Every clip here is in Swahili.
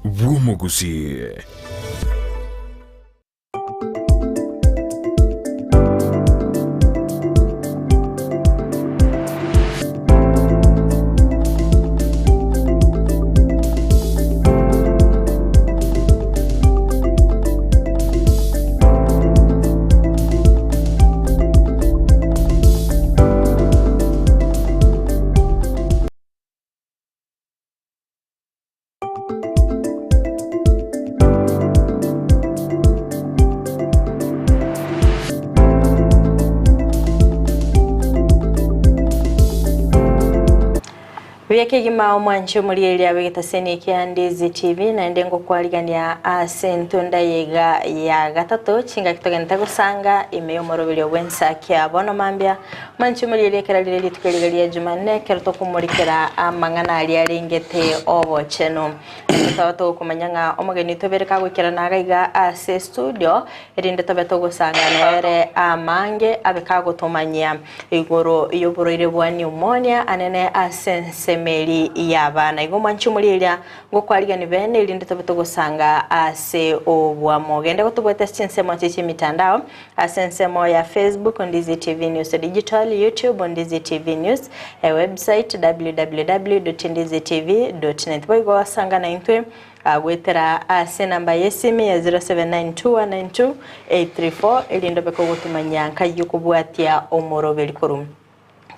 Bw'omogusii. Kigima omwanchi omurieri abegetaseni kia Ndizi TV naende ngokwarigania ase entunda yega ya gatato chinga kitogenta gusanga ime omoroberi obwensa kia bono mambia mwanchi omurieri ekerarire rituko riria Jumanne kero tokumurikera amang'ana aria arengete obocheno totaba tokumanya ng'a omogeni tobereka gwikera nagaiga ase studio erinde tobe togusanga nere amange abekagotomanyia igoro y'oborwaire bwa pneumonia anene ase nsemeri yabana igo mwanchi omurieri ngokwarigani bene erinde tobe togusanga ase obwamo gende gotobwete chinsemo chichi mitandao ase nsemo ya Facebook Ndizi TV News Digital, YouTube Ndizi TV News, website www.ndizitv.net. Boigo wasanga na intwe gwetera ase namba yesimi ya 0792192834 erinde beko gotumanya nkayo kubwatia omoroberi korum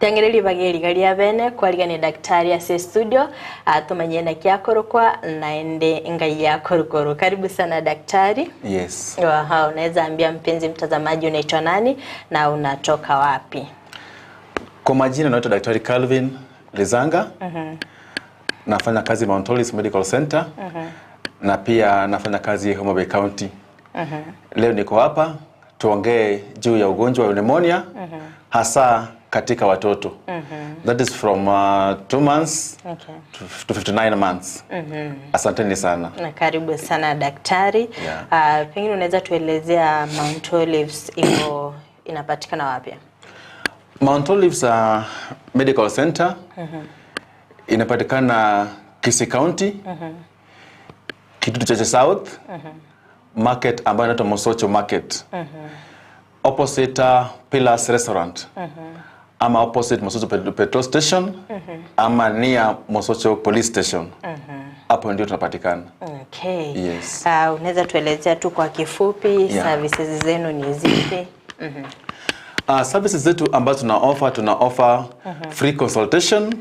Tangereri bageri garia bene kwarigani daktari ase studio atumanye na kyakorokwa naende ngai yakorokoro. Karibu sana daktari. Yes. Aha, unaweza ambia mpenzi mtazamaji unaitwa nani na unatoka wapi? Kwa majina naitwa Daktari Calvin Lizanga. Nafanya kazi Mount Olives Medical Center. Na pia nafanya kazi Homa Bay County. Leo niko hapa tuongee juu ya ugonjwa wa pneumonia hasa katika watoto. That is from 2 months to 59 months. Asanteni sana. Na karibu sana daktari. Yeah. Pengine unaweza tuelezea Mount Olives iko inapatikana wapi? Mount Olives Medical Center inapatikana Kisii County, Kitutu Chache South, market ambayo inaitwa Mosocho Market. Opposite Pillars Restaurant. Ama opposite Mosocho Petrol Station, ama near Mosocho Police Station. Hapo ndio tunapatikana. Okay. Yes. Unaweza tuelezea tu kwa kifupi services zenu ni zipi? Services zetu ambazo tuna offer free consultation,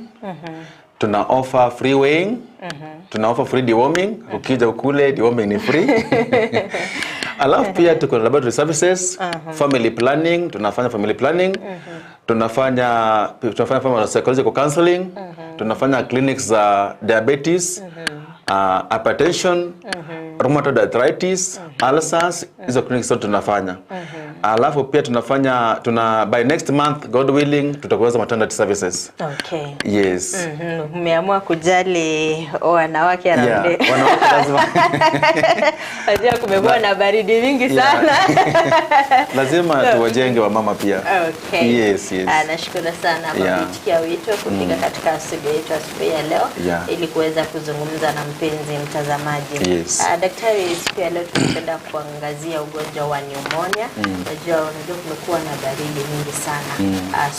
tuna offer free weighing, tuna offer free deworming. Ukija kule deworming ni free. Alafu pia tuko na laboratory services, family planning, tunafanya family planning, tunafanya psychological counseling, tunafanya clinics za diabetes, hypertension, rheumatoid arthritis, ulcers, hizo clinics zote tunafanya. Alafu pia tuna by next month God willing tutakuanza maternity services. Okay. Yes. Mmeamua kujali wanawake around. Yeah, wanawake lazima. Unajua kumekuwa na baridi mingi sana. Lazima tuwajenge wamama pia. Okay. Yes, yes. Nashukuru sana kwa kuitikia wito kufika katika studio yetu asubuhi ya leo ili kuweza kuzungumza na mpenzi mtazamaji. Yes. Daktari, siku ya leo tunapenda kuangazia ugonjwa wa pneumonia. Unajua kumekuwa na baridi mingi sana.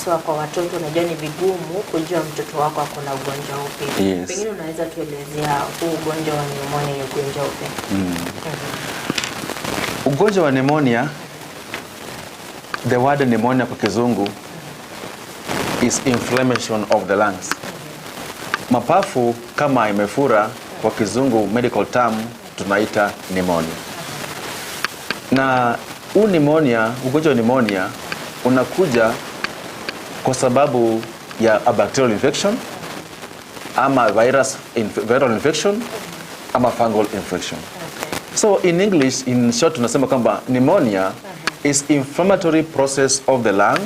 So kwa watoto unajua ni vigumu kujua mtoto wako ako na ugonjwa upi. Yes. Pengine unaweza tuelezea huu ugonjwa wa pneumonia ni ugonjwa upi? Ugonjwa wa pneumonia, the word pneumonia kwa kizungu is inflammation of the lungs. Mapafu kama imefura kwa kizungu medical term tunaita pneumonia. Na huu pneumonia, ugonjwa wa pneumonia unakuja kwa sababu ya a bacterial infection ama viral infection ama fungal infection. So in English, in short tunasema kwamba pneumonia is inflammatory process of the lung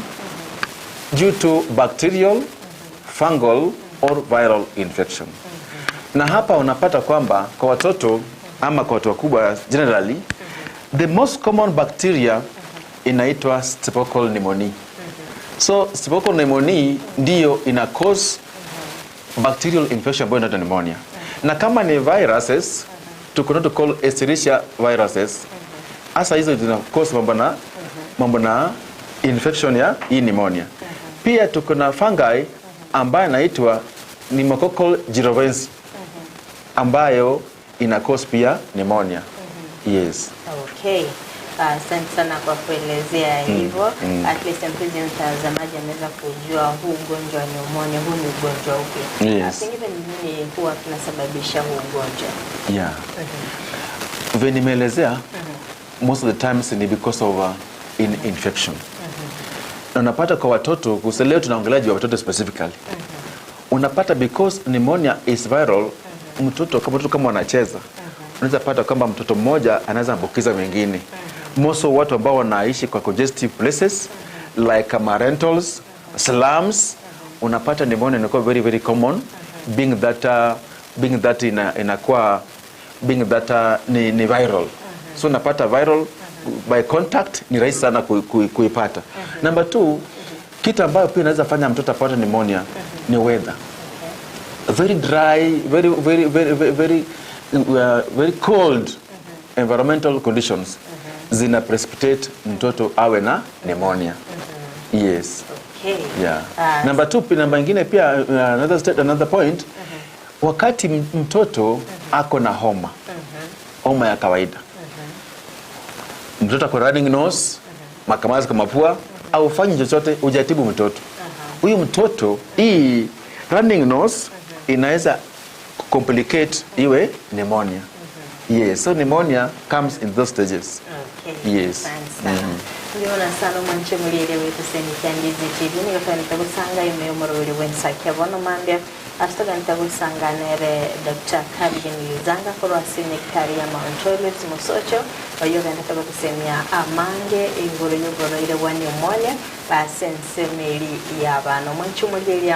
due to bacterial, fungal or viral infection. Na hapa unapata kwamba kwa watoto ama kwa watu wakubwa generally, the most common bacteria inaitwa Streptococcus pneumoniae. So Streptococcus pneumoniae ndiyo ina cause bacterial infection ambayo inaitwa pneumonia. Na kama ni viruses, Tuko na what we call Escherichia viruses. Hasa hizo zina cause mambo na infection ya hii pneumonia. Pia tuko na fungi ambayo inaitwa pneumococcal jirovecii ambayo ina cause pia pneumonia. Yes. Okay. Asante sana kwa kuelezea hivyo. At least mpenzi mtazamaji ameweza kujua huu ugonjwa wa pneumonia, huu ni ugonjwa upi. Yes. Pengine ni nini huwa kinasababisha huu ugonjwa? Yeah. Vile nimeelezea, most of the times ni because of infection. Na unapata kwa watoto, kwa leo tunaongelea juu ya watoto specifically. Unapata because pneumonia is viral, mtoto kama wanacheza, unaweza pata kwamba mtoto mmoja anaweza ambukiza wengine. Most of watu ambao wanaishi kwa congestive places like rentals, slums, unapata pneumonia inakuwa very very common, being that inakuwa being that ni viral. So unapata viral by contact ni rahisi sana kuipata. Number two, kitu ambayo pia inaweza fanya mtoto apate pneumonia ni weather. Very dry, very very very very very, very cold environmental conditions zina precipitate mtoto awe na pneumonia. Yes. Okay. Yeah. Ah, Number two, namba ingine pia, another state, another point, wakati mtoto ako na homa, homa ya kawaida, mtoto ako running nose, makamasi kwa mapua, au fanyi chochote, hujatibu mtoto huyu, mtoto hii running nose inaweza complicate iwe pneumonia. Yes, so pneumonia comes in those stages. Okay. Yes. Asante sana. Ndiona sana mwanche mulire wetu seni kyandizi TV nigafanita gusanga ime umurubiri wensaki abono mambia asitoganita gusanga nere Dr. Calvin Lizanga korwa senyekitari ya Mount Olives Mosocho oyo gandata bakusemia amange igoro yogoroire bwa pneumonia basensemeri y'abana mwanche mulire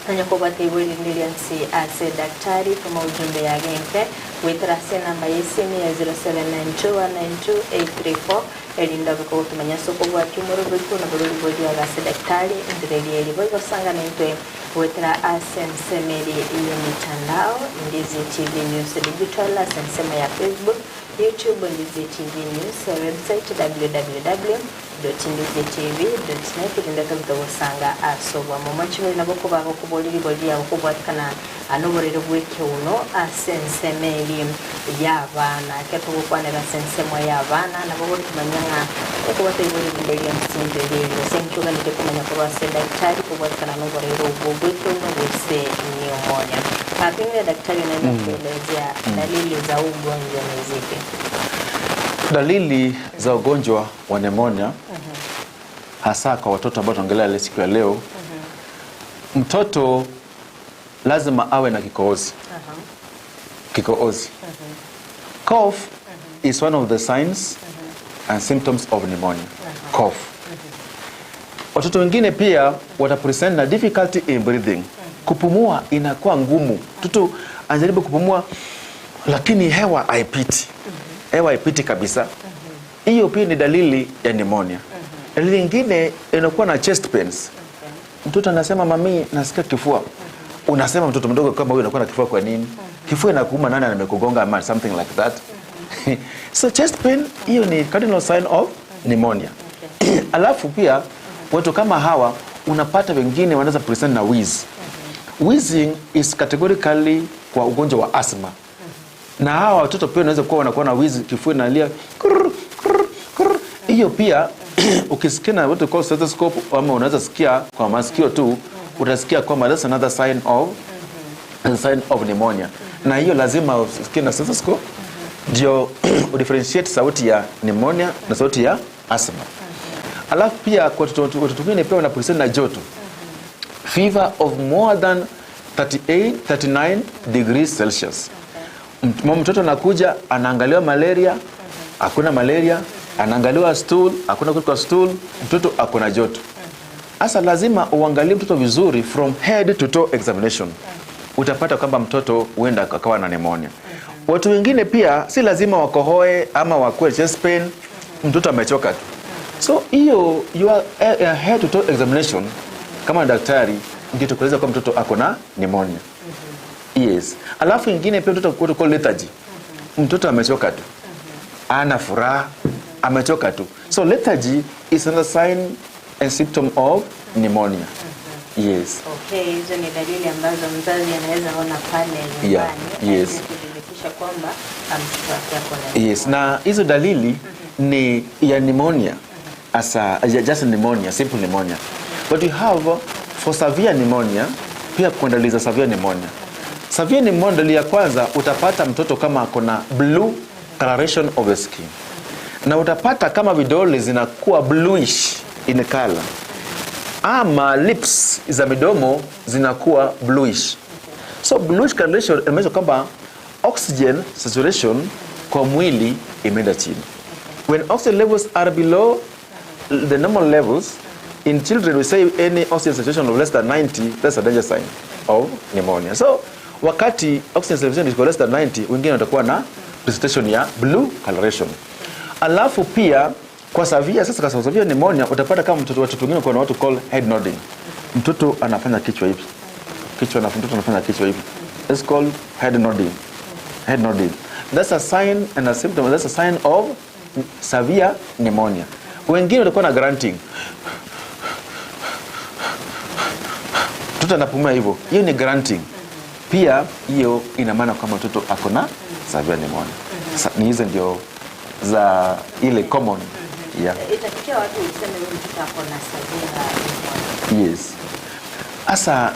anya ibuli nsi ase daktari kama ujumbe ya genke witira ase namba y'esimu ya 0792192834 elinda biko tumanya soko bwaki umurubiku na bururi bw'olyagase ase daktari ndireri boigosanga nintwe witira ase nsemeri y'emitandao Ndizi TV News Digital ase nsemo ya Facebook, YouTube Ndizi TV News, website www.ndizitv.net linda kabitogosanga asobwa momo nabo kubago kuboliri boli yabo kubwatikana anoborero bwekeuno ase ensemeri y'abaana ketugukwanira ase ensemo y'abaana nabo botumanya ng'a okubata ibori binderi msingi eri senkyuganire kumanya korwa ase daktari kubwatikana noborero obwo bwekeuno bwese pneumonia. Pengine daktari unaweza kuelezea dalili za huu ugonjwa ni zipi? Dalili za ugonjwa wa pneumonia, hasa kwa watoto ambao tunaongelea leo siku ya leo, mtoto lazima awe na kikohozi. Kikohozi. Cough is one of the signs and symptoms of pneumonia. Cough. Watoto wengine pia watapresent na difficulty in breathing. Kupumua inakuwa ngumu. Mtoto anajaribu kupumua lakini hewa haipiti. Hewa haipiti kabisa. Hiyo pia ni dalili ya pneumonia. Dalili nyingine inakuwa na chest pains. Mtoto anasema, "Mami, nasikia kifua." Unasema, "Mtoto mdogo kama huyu anakuwa na kifua kwa nini? Kifua inakuuma, nani amekugonga?" ama something like that. So chest pain hiyo ni cardinal sign of pneumonia. Alafu pia watu kama hawa unapata wengine wanaweza present na wheeze. Wheezing is categorically kwa ugonjwa wa asthma. Na hawa watoto pia wanaweza kuwa wanakuwa na wheeze, kifua inalia kurr, kurr, kurr. Hiyo pia ukisikia na what we call stethoscope ama unaweza sikia kwa masikio tu, utasikia kwamba that's another sign of pneumonia. Na hiyo lazima usikie na stethoscope ndio udifferentiate sauti ya pneumonia na sauti ya asthma. Alafu pia kwa watoto wengine pia wanapresent na joto, fever of more than 38 39 degrees Celsius. Mtoto anakuja anaangaliwa malaria, hakuna malaria, anaangaliwa stool, hakuna kitu kwa stool, mtoto ako na joto. Sasa lazima uangalie mtoto vizuri from head to toe examination. Utapata kwamba mtoto huenda akawa na pneumonia. Watu wengine pia si lazima wakohoe ama wakuwe chest pain, mtoto amechoka tu. So hiyo your head to toe examination kama daktari ndio tukueleza kwa mtoto ako na pneumonia. Yes. Alafu ingine pia mtoto what we call lethargy. Mtoto amechoka tu, ana furaha, amechoka tu. So lethargy is another sign and symptom of pneumonia. Yes. Okay, hizo ni dalili ambazo mzazi anaweza ona pale nyumbani. Yeah, yes. Ili kudhibitisha kwamba mtoto wake ako na Yes, na hizo dalili ni ya pneumonia as a, just pneumonia, simple pneumonia. But we have for severe pneumonia, pia kuna dalili za severe pneumonia. Severe pneumonia, dalili ya kwanza utapata mtoto kama ako na blue coloration of the skin, na utapata kama vidole zinakuwa bluish in color ama lips za midomo zinakuwa bluish. So bluish coloration inamaanisha kwamba oxygen saturation kwa mwili imeenda chini. When oxygen levels are below the normal levels in children, we say any oxygen saturation of less than 90, that's a danger sign of pneumonia. So wakati oxygen saturation is less than 90, wengine watakuwa na presentation ya blue coloration. Alafu pia kwa severe, sasa kwa severe pneumonia utapata kama mtoto, watoto wengine kuna watu call head nodding. Mtoto anafanya kichwa hivi. Kichwa na mtoto anafanya kichwa hivi. It's called head nodding. Head nodding. That's a sign and a symptom. That's a sign of severe pneumonia. Wengine watakuwa na grunting. Mtoto anapumua hivyo. Hiyo ni grunting. Pia hiyo ina maana kwamba mtoto ako na severe pneumonia. Ni hizo ndio za ile common. Yeah. Itafikia wapi useme huyu mtoto ako na severe pneumonia? Yes. Asa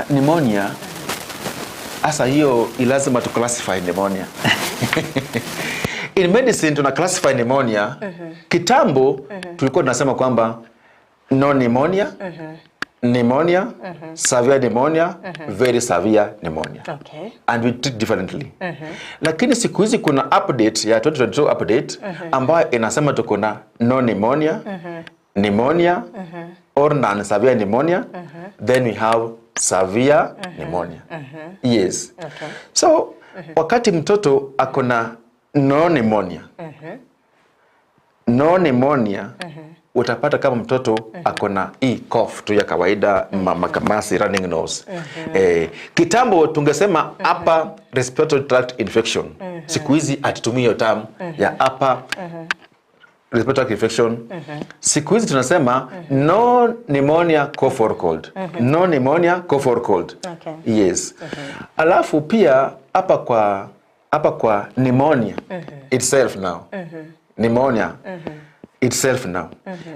pneumonia asa hiyo lazima tu classify pneumonia. In medicine tuna classify pneumonia. Kitambo tulikuwa tunasema kwamba no pneumonia, pneumonia, severe pneumonia, very severe pneumonia. Okay. And we treat differently. Lakini siku hizi kuna update ya 2022 update ambayo inasema tuko na no pneumonia, pneumonia or non-severe pneumonia, then we have severe pneumonia. Yes. Okay. So wakati mtoto ako na no pneumonia, no pneumonia, utapata kama mtoto ako na hii cough tu ya kawaida, makamasi, running nose. Kitambo tungesema upper respiratory tract infection. Siku hizi hatutumii hiyo term ya upper respiratory tract infection. Siku hizi tunasema no pneumonia, cough or cold. No pneumonia, cough or cold. Okay. Yes. Alafu pia hapa kwa pneumonia itself now. Pneumonia itself now.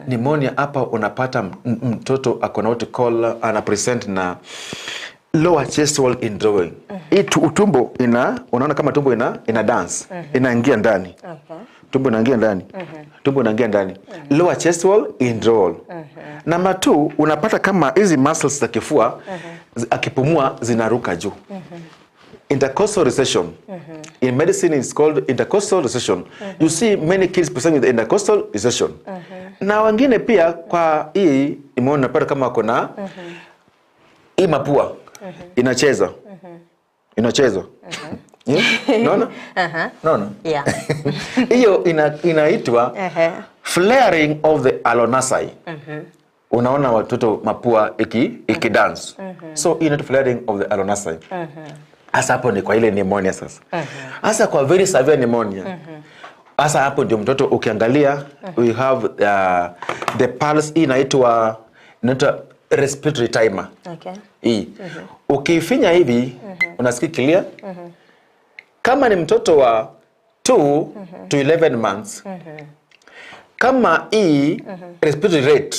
Pneumonia hapa unapata mtoto ako na what you call, ana present na lower chest wall indrawing. Hii utumbo ina, unaona kama tumbo ina dance, inaingia ndani. Okay. Tumbo inaingia ndani. Tumbo inaingia ndani. Lower chest wall indrawal. Number 2, unapata kama hizi muscles za kifua akipumua zinaruka juu. Intercostal recession. In medicine it's called intercostal recession. You see many kids present with intercostal recession. Na wengine pia kwa hii imeona unapata kama kuna hii mapua inacheza. Inacheza. Yeah? Naona? Naona? Yeah. Hiyo inaitwa flaring of the alae nasi. Unaona watoto mapua iki dance. So hii inaitwa flaring of the alae nasi. Hasa hapo ni kwa ile pneumonia sasa. Hasa kwa very severe pneumonia. Hasa hapo ndio mtoto ukiangalia we have the pulse hii inaitwa respiratory timer. Okay. Hii. Ukifinya hivi unasikia clear. Kama ni mtoto wa 2 to 11 months, kama hii respiratory rate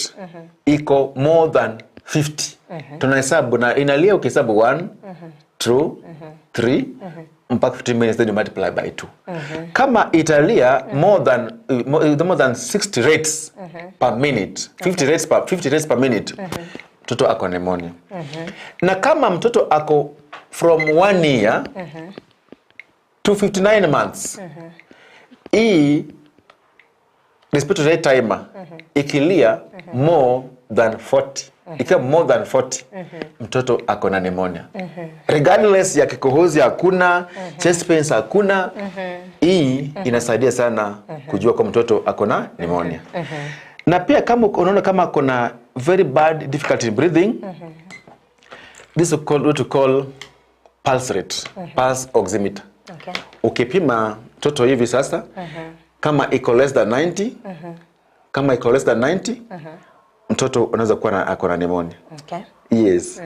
iko more than 50, tunahesabu na inalia ukihesabu 1, 2, 3 mpaka 15 minutes, then you multiply by 2. Kama italia more than 60 rates per minute, 50 rates per minute, mtoto ako pneumonia. Na kama mtoto ako from 1 year to 59 months, hii respiratory rate timer ikilia more than 40, ikiwa more than 40, mtoto ako na pneumonia. Regardless ya kikohozi hakuna, chest pains hakuna, hii inasaidia sana kujua kwa mtoto ako na pneumonia. Na pia kama unaona kama ako na very bad difficulty in breathing, this is called what we call pulse rate, pulse oximeter. Okay. Ukipima mtoto hivi sasa, kama iko less than 90, kama iko less than 90, mtoto unaweza kuwa ako na pneumonia. Okay. Yes.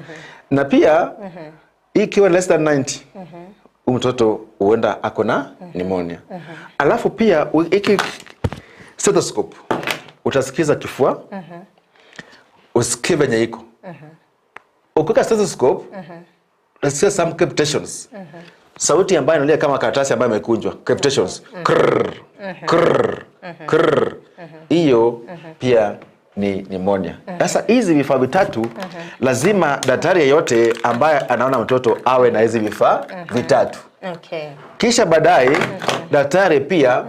Na pia ikiwa less than 90, mtoto huenda ako na pneumonia. Alafu pia iki stethoscope utasikiza kifua, usikie venye iko. Ukiweka stethoscope utasikia some crepitations. Sauti ambayo inalia kama karatasi ambayo imekunjwa. Crepitations. Krrr, krrr, krrr. Hiyo pia ni pneumonia. Sasa hizi vifaa vitatu lazima daktari yeyote ambaye anaona mtoto awe na hizi vifaa vitatu. Okay. Kisha baadaye daktari pia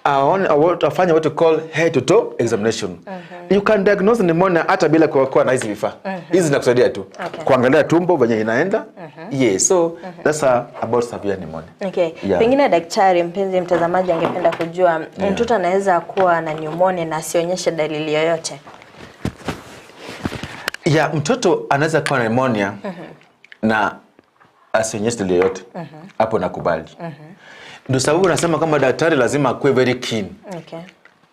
aone, afanye what we call head to toe examination. You can diagnose pneumonia hata bila kuwa na hizi vifaa. Hizi zinakusaidia tu kuangalia tumbo venye inaenda. Yes, so that's about severe pneumonia. Okay. Yeah. Pengine daktari, mpenzi mtazamaji angependa kujua mtoto anaweza kuwa na pneumonia na asionyeshe dalili yoyote? Yeah, mtoto anaweza kuwa na pneumonia na asionyeshe dalili yoyote. Hapo nakubali. Ndio sababu nasema kama daktari lazima akuwe very keen. Okay.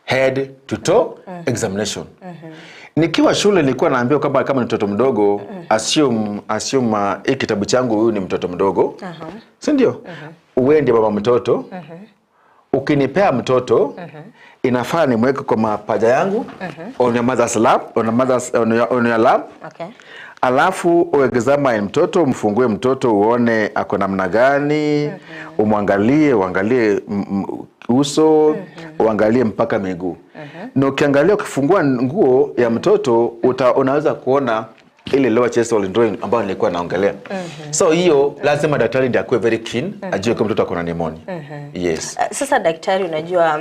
Head to toe examination. Nikiwa shule nilikuwa naambiwa kwamba kama ni mtoto mdogo, assume hii kitabu changu huyu ni mtoto mdogo. Si ndio? Wewe ndiye baba mtoto. Ukinipea mtoto, inafaa nimweke kwa mapaja yangu, on your mother's lap, on your lap. Okay. Alafu uexamine mtoto, umfungue mtoto uone ako namna gani, umwangalie, uangalie uso, uangalie mpaka miguu. Na ukiangalia, ukifungua nguo ya mtoto unaweza kuona ile lower chest wall indrawing ambayo nilikuwa naongelea. So hiyo lazima daktari ndiye akuwe very keen, ajue kama mtoto ako na pneumonia. Yes. Sasa daktari, unajua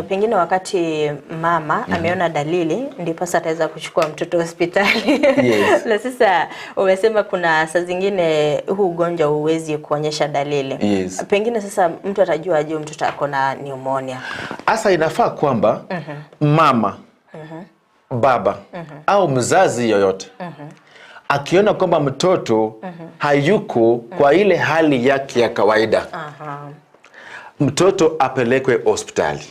pengine wakati mama ameona dalili ndipo sasa ataweza kuchukua mtoto hospitali. Yes. Na sasa umesema kuna saa zingine huu ugonjwa huwezi kuonyesha dalili. Yes. Pengine sasa mtu atajua aje mtoto ako na pneumonia? Sasa inafaa kwamba mama, baba au mzazi yoyote akiona kwamba mtoto hayuko kwa ile hali yake ya kawaida, mtoto apelekwe hospitali.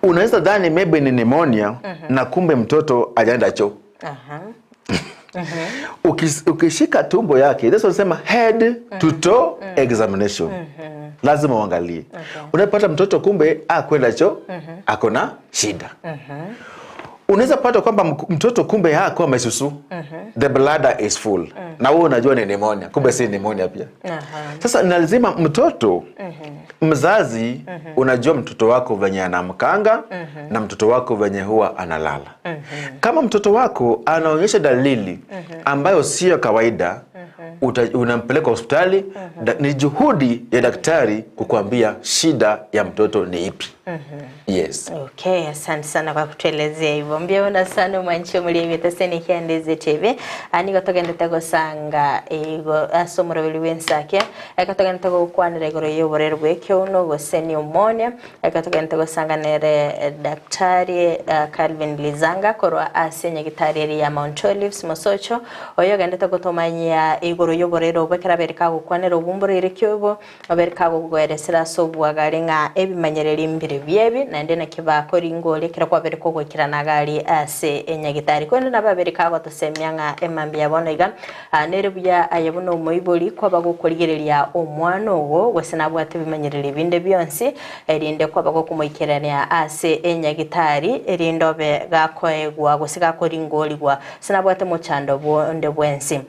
Unaweza dhani maybe ni pneumonia na kumbe mtoto hajaenda choo. Ukishika tumbo yake, that's what nasema head to toe examination. Lazima uangalie. Unapata mtoto kumbe akwenda choo, ako na shida. Unaweza pata kwamba mtoto kumbe hakuwa amesusu. The bladder is full. Na wewe unajua ni pneumonia, kumbe si pneumonia pia. Sasa ni lazima mtoto, mzazi, unajua mtoto wako venye anamkanga na mtoto wako venye huwa analala. Kama mtoto wako anaonyesha dalili ambayo sio kawaida, unampeleka hospitali. Ni juhudi ya daktari kukuambia shida ya mtoto ni ipi. Yes. Okay, asante sana kwa kutuelezea hivyo. Mbiona sana mwancho muri ebitase kia Ndizi TV. Ani togenda gosanga igo asomoro bili wensake. Akatogenda gokwanira igoro yoborero bwekyo gose pneumonia. Akatogenda gosanga nere daktari Calvin Lizanga korwa ase nyagitari ya Mount Olives Mosocho. Oyo genda gotomanya igoro yoborero bwekera berika gokwanira obumboro irekyobo oberika gogoeresera sobwagare nga ebimanyereri mbiri byebi naende nakibako ringole kira kwa beriko gwikira nagali ase enyagitari kwenda nababerika gotosemya nga emambi yabona iga nere buya ayabona omoibori kwa bagokorigereria omwana ogo gose nabwate bimanyereri binde byonsi erinde kwa bagokumoikerania ase enyagitari erindobe gakoegwa gose gakoringorigwa sinabwate muchando bonde bwensi.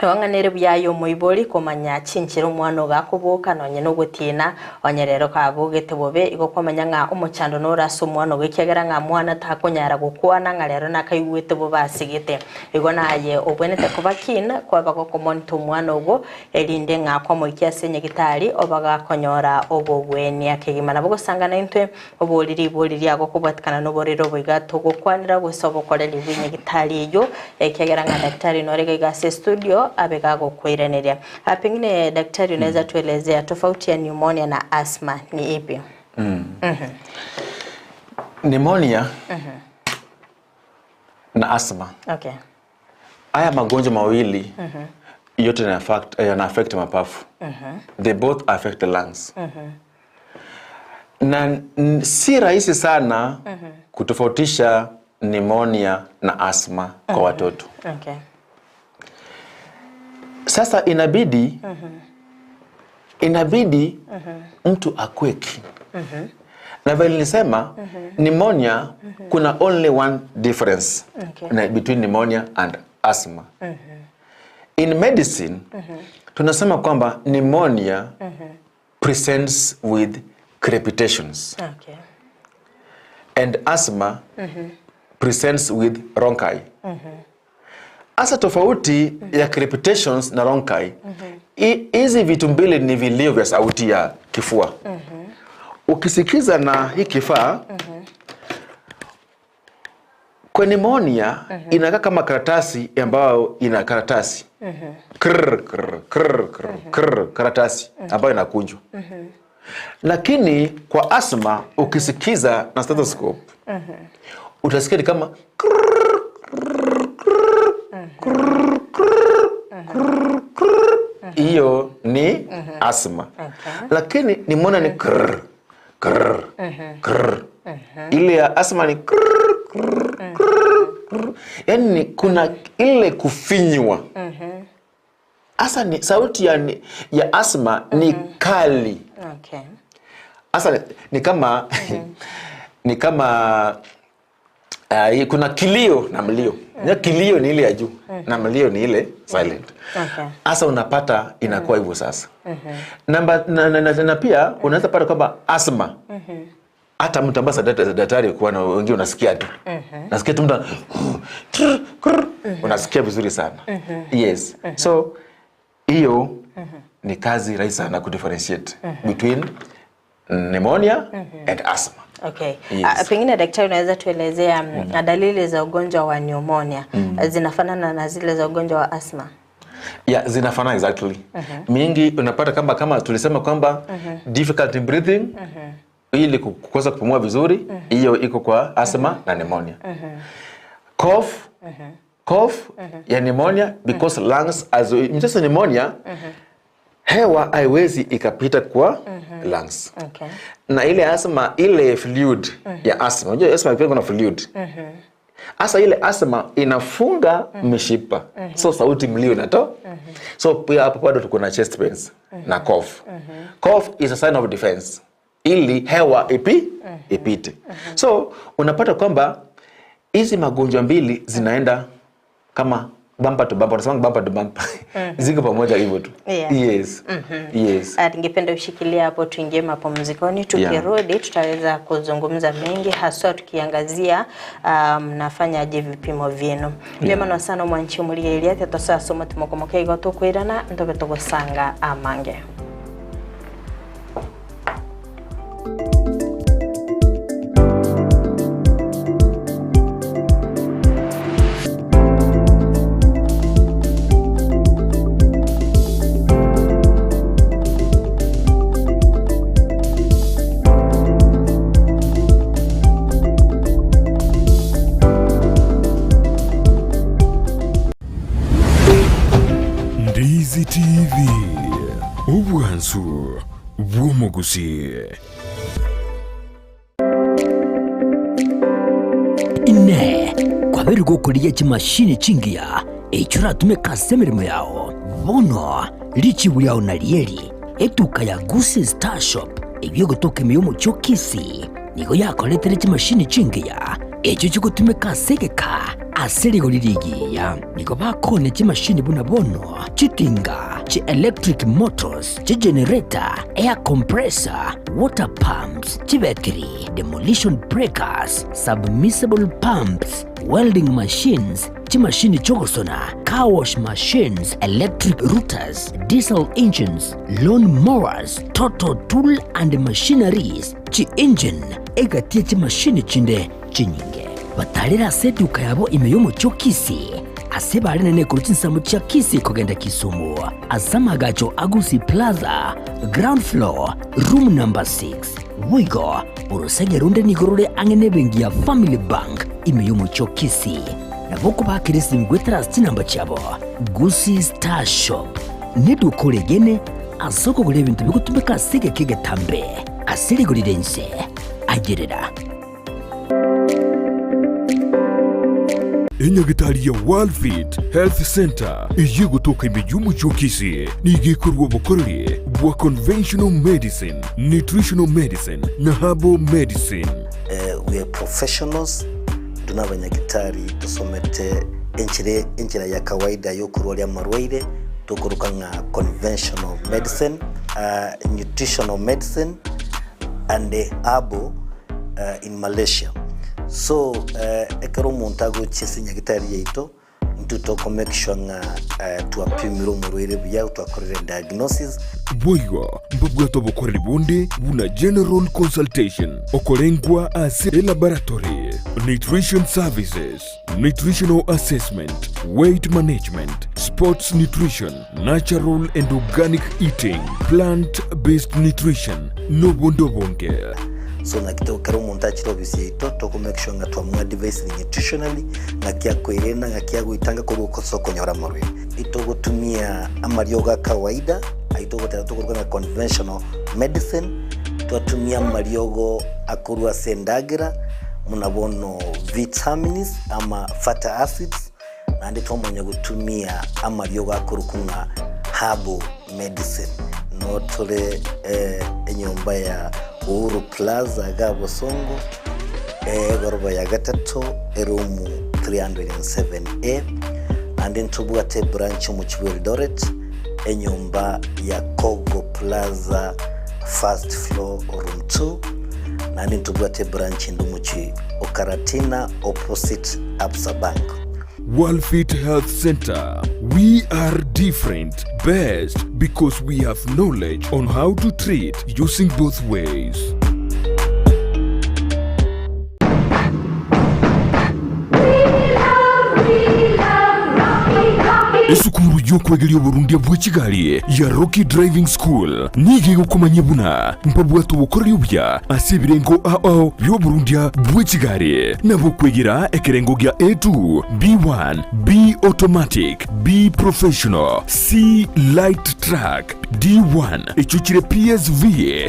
Wanganere buyayo moibori komanya chinchero omwana gakoboka nonye nogotina onyerero kabogete bobe igo komanya nga omochando norase omwana ogekiagera nga mwana takonyara gokwana nga rero nakaigwete bobe asigete igo naye obwenete kuba kina kwaba gokomonita omwana ogo erinde nga kwamoikia ase nyagitari oba gakonyora obobweni akegima nabo gosanga naintwe oboriri boriri ago kobwatikana noborero boiga togokwanira gose obokoreri bwa nyagitari eyo ekiagera nga daktari norega iga ase studio abega kuireneria. Pengine daktari unaweza tuelezea tofauti ya pneumonia na asthma ni ipi? Pneumonia na asthma. Okay. Haya magonjwa mawili Yote yana affect mapafu. They both affect the lungs. Na si rahisi sana kutofautisha pneumonia na asthma kwa watoto. Sasa inabidi mtu akue keen. Na vile nilisema, pneumonia kuna only one difference between pneumonia and asthma. In medicine, tunasema kwamba pneumonia presents with crepitations. And asthma presents with rhonchi. Asa tofauti ya crepitations na rhonchi, hizi vitu mbili ni vilio vya sauti ya kifua. Ukisikiza na hii kifaa, kwa pneumonia inakaa kama karatasi ambayo ina karatasi. Krr, krr, krr, krr, krr, karatasi ambayo inakunjwa. Lakini kwa asthma ukisikiza na stethoscope, utasikia ni kama krr, krr, krr, krr, krr, krr, krr. Hiyo ni asthma. Lakini pneumonia ni krr, krr, krr. Ile ya asthma ni krr, krr, krr, krr. Yaani kuna ile kufinywa. Asa ni sauti ya asthma ni kali. Asa ni kama kuna kilio na mlio. Kilio ni ile ya juu na mlio ni ile silent. Asa unapata inakuwa hivyo sasa. Na pia unaweza pata kwamba asthma hata mtu ambaye daktari kwa na wengine unasikia tu. Nasikia tu mtu trr, krr, unasikia vizuri sana. Yes. So hiyo ni kazi rahisi sana kudifferentiate between pneumonia and asthma. Yes. Pengine daktari unaweza tuelezea dalili za ugonjwa wa pneumonia zinafanana na zile za ugonjwa wa asthma? Yeah, zinafanana exactly. Mingi unapata kama tulisema kwamba difficult in breathing, ili kukosa kupumua vizuri, hiyo iko kwa asthma na pneumonia. Cough, cough ya pneumonia because lungs as mchezo pneumonia, hewa haiwezi ikapita kwa lungs. Na ile asthma, ile fluid ya asthma, unajua asthma pia kuna fluid. Asa ile asthma inafunga mishipa. So sauti mlio inatoka. So pia hapo bado tuko na chest pains na cough. Cough is a sign of defense. Ili hewa ipite. So unapata kwamba hizi magonjwa mbili zinaenda kama bumper to bumper, unasema bumper to bumper. Ziko pamoja hivyo tu. Yes. Yes. Ningependa ushikilie hapo tuingie mapumzikoni. Tukirudi tutaweza kuzungumza mengi haswa tukiangazia mnafanyaje vipimo vyenu. Vyema sana mwanchi muri Elia tatosa somo tumokomoke igo tukwirana ndobe tugosanga amange. Ndizi TV ubwansu bw'omugusi. Ine kwabiri gukuria chimashini chingiya icyo uratumika ase emirimo yawo bono lichibu lyao na lieli etuka ya Gusi Star Shop ebyogotoka emiyomo chokisi nigo yakoletere chimashini chingiya ecyo chigutumika asegeka aserigo liligiya nigo bakone chimashini buna bono chitinga chi electric motors chi generator air compressor water pumps chibetiri demolition breakers submersible pumps welding machines chimashini chogosona car wash machines electric routers diesel engines lawn mowers total tool and machineries chi engine egatie chimashini chinde chinyinge batarira ase eduka yabo imeyomo chokisi ase barinene kuru chinsamo chia Kisi kogenda Kisumu asamagacho Agusi Plaza ground floor room number 6 wigo urusege runde nigorore ang'ene bengi ya Family Bank imeyomo chokisi na Nabo okobakera esimi goetera ase chinamba chiabo. Gusii Star Shop neduka oregene ase okogora ebinto bigotumeka ase egeka egetambe ase rigori ria inse. Agerera. Enyagitari ya Worldfit Health Center eye egotoka ime y'omochie o Kisii nigo ekorwa obokoreri bwa conventional medicine, nutritional medicine na herbal medicine. We are professionals, intwe nabanyagitari tosomete enchera enchera ya kawaida yokorwaria amarwaire tokoroka ng'a conventional medicine, nutritional medicine and herbal in Malaysia. So ekero omonto agochia ase enyagitari yaito, intwe toko make sure ng'a twapimire omorwaire buya, twakorire diagnosis. Boigo mbabwate obokoreri bonde buna general consultation, okorengwa ase elaboratory, nutrition services, nutritional assessment, weight management, sports nutrition, natural and organic eating, plant based nutrition, nobonde obonge. So naki ekero omonto achire ofisi yaito, toko make sure ng'a twamoadvisire nutritionally, ng'aki akoerenda, ng'aki agoitanga korwa ase okonyora amarwaire. Itogotumia amariogo a kawaida, ayio togoteba tokoruga ng'a conventional medicine, twatumia amariogo akorwa ase endagera, buna bono vitamins ama fatty acids, naende twamanya gotumia amariogo akorokwa ng'a herbal medicine. Notore enyomba ya Uhuru Plaza iga Bosongo, egoroba ya gatato, eroom 307A, naende ntobwate ebranch omochie bwa Eldoret, enyomba ya Kogo Plaza, first floor, room 2, naende ntobwate ebranch ende omochie o Karatina, opposite Absa Bank. Worldfit Health Center. We are different, best because we have knowledge on how to treat using both ways. Esukuru y'okwegeria oborundia bwe chigari ya Rocky Driving School nigo egokomanya buna mbabwate obokoreri obuya ase ebirengo ao by'oborundia bwe chigari nabo kwegera ekerengo gia A2, B1, B automatic, B professional, C light truck, D1 echo chire PSV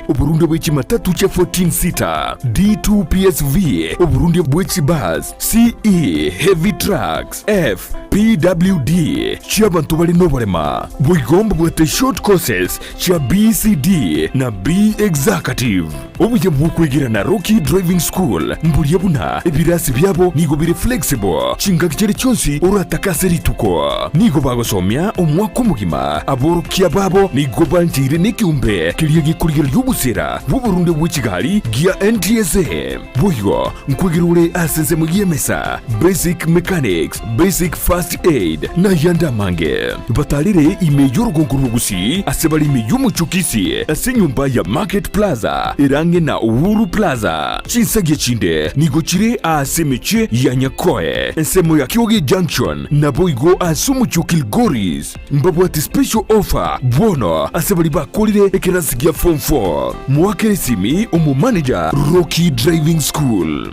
oborundia bwe chimatatu cha 14 seater, D2 PSV oborundia bwe chibus, CE heavy trucks, F PWD chiabantu bari n'oborema. Boigo mbabwate short courses chia BCD na B executive. Obuya bwokwegera na Rocky Driving School mburia buna ebirasi byabo nigo biri flexible chingaki chiri chonsi oratakase rituko nigo bagosomia omwaka omogima. Aborokia babo nigo banjire n'ekiumbe kiria gikurigera y'obusera bw'oborunde bw'echigari gia NTSA. Boigo nkwegera ore ase ensemo y'emesa, basic mechanics, basic first aid na yanda mange. Batarire ime y'orugongo rw'ogusi ase bari ime y'omochukisi ase enyomba ya Market Plaza erange na Uhuru Plaza. Chinsagi chinde nigo chire ase emechie ya Nyakoe ensemo ya Kioge Junction naboigo ase omochie o Kilgoris. Mbabwate special offer bono ase bari bakorire ekerasi gia form 4. Mwakere esimi omo manager Rocky Driving School.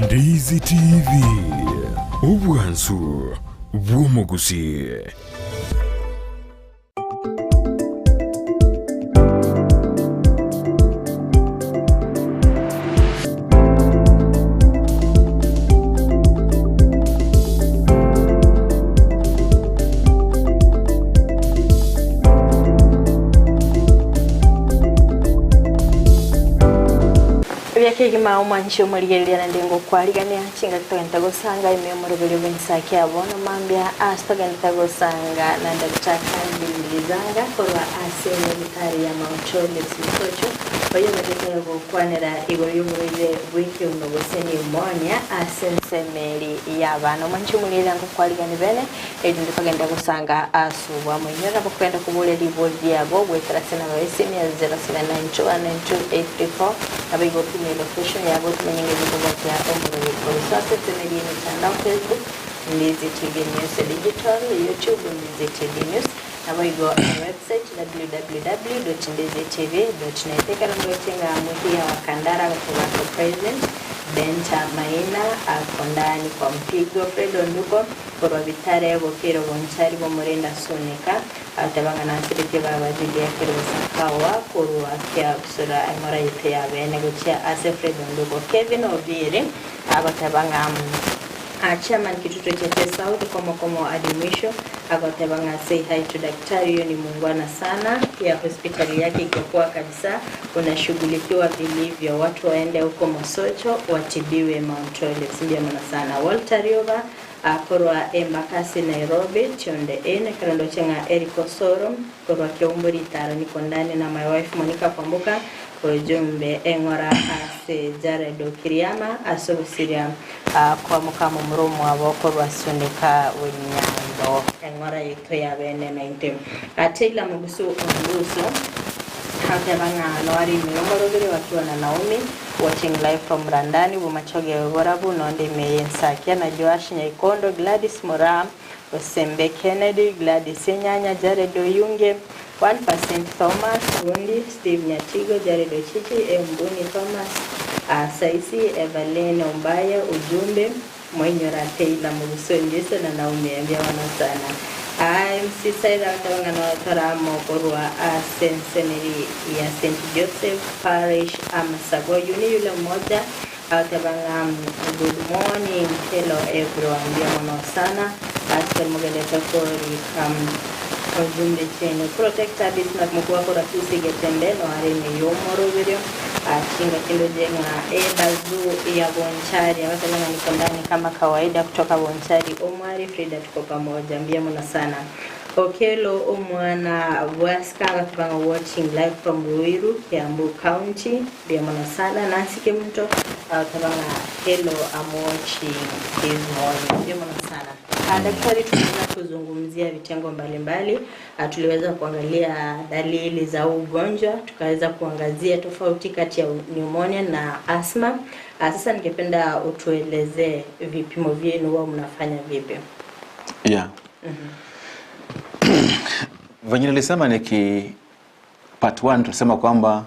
Ndizi TV, obwansu bw'omogusi. Byakegima omwanchi omorigereria naende ngokwarigania chingaki togenda gosanga ime omoroberi bw'ensaki abono mambia ase togenda gosanga na Dr. Kandilizanga korwa ase enyagitari ya Mount Charles Mitocho oyo batetera gokwanera igoro y'oborwaire bw'ekiuno gose pneumonia ase ensemeri y'abana. Omwanchi omorigereria ngokwarigania bene erinde togenda gosanga ase obwamoinyora bokwenda koboria ribori riabo gwetera ase namba y'esimu ya 0792192834 nabo igotumia location yabo tumenyenge bikubatia omurori korusase tumeri mitandao Facebook Ndizi TV News Digital, YouTube Ndizi TV News. Naboigo website www.ndizitv.net. Karondoche nga muhia wa Kandara kutoka present Benta Maina ako ndani kwa mpigo Fredo Nduko korwa Bitare Bokero Bonchari Bomorenda Soneka atabanga nasirike babazidi akero sakawa korwa kya busura emora yite yabene guchia ase Fredo Nduko Kevin Obiri abatabanga chairman kituto cha South komo komo hadi mwisho akatebanga say hi to daktari. Hiyo ni muungwana sana ya hospitali yake iko kabisa, unashughulikiwa vilivyo, watu waende huko Mosocho watibiwe Mount Olive. Ndio maana sana Walter Riova akorwa Embakasi Nairobi Chonde N Karondo chenga Eric Osoro korwa Keumburi Taro niko ndani na my wife Monica Kwambuka ujumbe engora ase Jared Okiriama asobusiria kwa mukamo murumu aboko rwasundika wenyando engora yito ya bene 19 Taylor Mugusu Onguso Hakebanga Noari Miomorogere wakiwa na Naomi watching live from Randani Bumachoge Borabu Nonde Meyensakia na Joash Nyaikondo Gladys Mora Osembe Kennedy Gladys Nyanya Jared Oyunge 1% Thomas Rundi Steve Nyatigo Jared Ochichi Mbuni Thomas Saisi Evelyn Ombaya ujumbe Mwenyora Taylor Mugusu Ndisa na Naomi ambia wana sana MC Saida watawanga na wataramo korwa Seminary ya St. Joseph Parish Amasago yuni yule mmoja watawanga good morning hello everyone ambia wana sana Pastor Mugeleta kori ujumbe chenu protector Bismarck mkuu wako rafisi getembe no arime yomoro video achinga kindo jenga ebazu ya Bonchari abasalanga niko ndani kama kawaida kutoka Bonchari Omari Frida tuko pamoja mbia mna sana Okelo omwana Waska batubanga watching live from Ruiru Kiambu County mbia mna sana Nancy Kemunto atabanga hello I'm watching this morning mbia mna sana. Daktari, tuliweza kuzungumzia vitengo mbalimbali, tuliweza kuangalia dalili za ugonjwa, tukaweza kuangazia tofauti kati ya pneumonia na asthma. Sasa ningependa utueleze vipimo vyenu wao mnafanya vipi? Yeah. Venye nilisema niki part 1 tulisema kwamba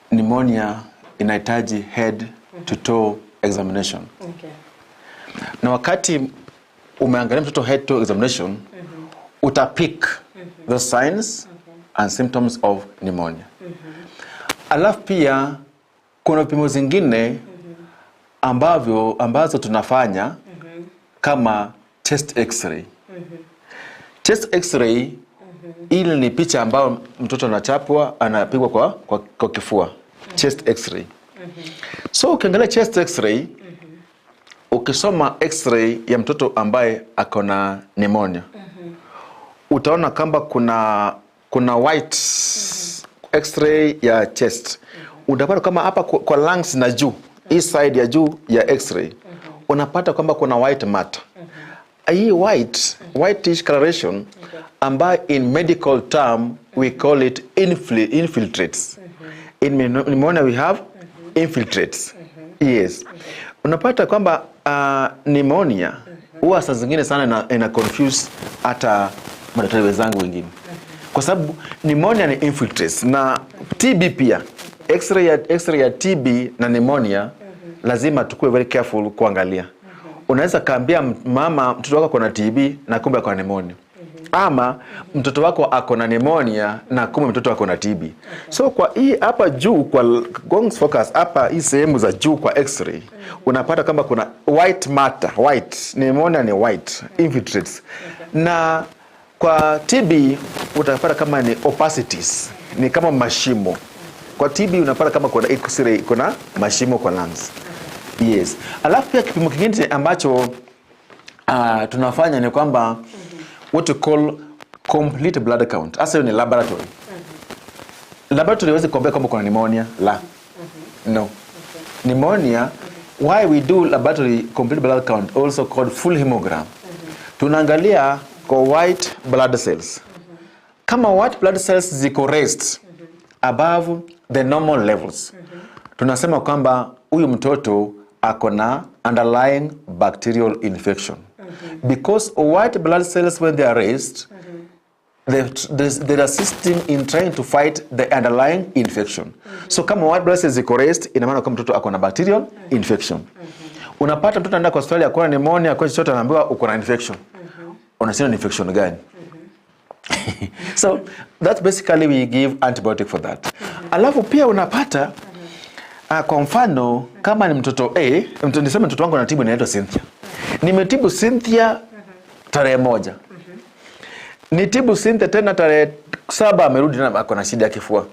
pneumonia inahitaji head to toe examination. Okay. Na wakati umeangalia mtoto head to examination, utapick the signs and symptoms of pneumonia. Alafu pia kuna vipimo zingine ambazo tunafanya kama chest x-ray. Chest x-ray ile ni picha ambayo mtoto anachapwa, anapigwa kwa kifua. Chest x-ray. So ukiangalia chest x-ray, ukisoma x-ray ya mtoto ambaye ako na pneumonia, utaona kama kuna white x-ray ya chest. Utapata kama hapa kwa lungs na juu, hii side ya juu ya x-ray, unapata kwamba kuna white matter. Hii whitish coloration ambayo in medical term we call it infiltrates. In pneumonia we have infiltrates. Yes. Unapata kwamba pneumonia huwa saa zingine sana ina confuse hata madaktari wenzangu wengine. Kwa sababu pneumonia ni infiltrates na TB pia. X-ray ya TB na pneumonia lazima tukue very careful kuangalia. Unaweza kaambia mama mtoto wako ako na TB na kumbe ako na pneumonia. Ama mtoto wako ako na pneumonia na kumbe mtoto ako na TB. So kwa hii hapa juu kwa Gong's focus hapa hii sehemu za juu kwa x-ray unapata kama kuna white matter, white pneumonia ni white infiltrates. Na kwa TB utapata kama ni opacities, ni kama mashimo. Kwa TB unapata kama kuna x-ray kuna mashimo kwa lungs. Yes. Alafu pia kipimo kingine ambacho tunafanya ni kwamba what we call complete blood count. Hasa ni laboratory. Laboratory haiwezi kuambia kama kuna pneumonia. La. No. Pneumonia, why we do laboratory complete blood count, also called full hemogram. Tunaangalia kwa white blood cells. Kama white blood cells ziko raised above the normal levels, tunasema kwamba huyu mtoto ako na underlying bacterial infection. Because white blood cells when they are raised, They're assisting in trying to fight the underlying infection. So kama white blood cells ziko raised, ina maana kama mtoto ako na bacterial infection. Unapata mtoto anaenda kwa hospitali akona pneumonia, kwa chochote, anaambiwa uko na infection. Unasema ni infection gani? So that's basically, we give antibiotic for that. Alafu pia unapata kwa mfano kama ni mtoto A, mtoto, niseme mtoto wangu anatibu, inaitwa Cynthia. Nimetibu Cynthia tarehe 1. Nitibu Cynthia tena tarehe 7, amerudi tena ako na shida ya kifua.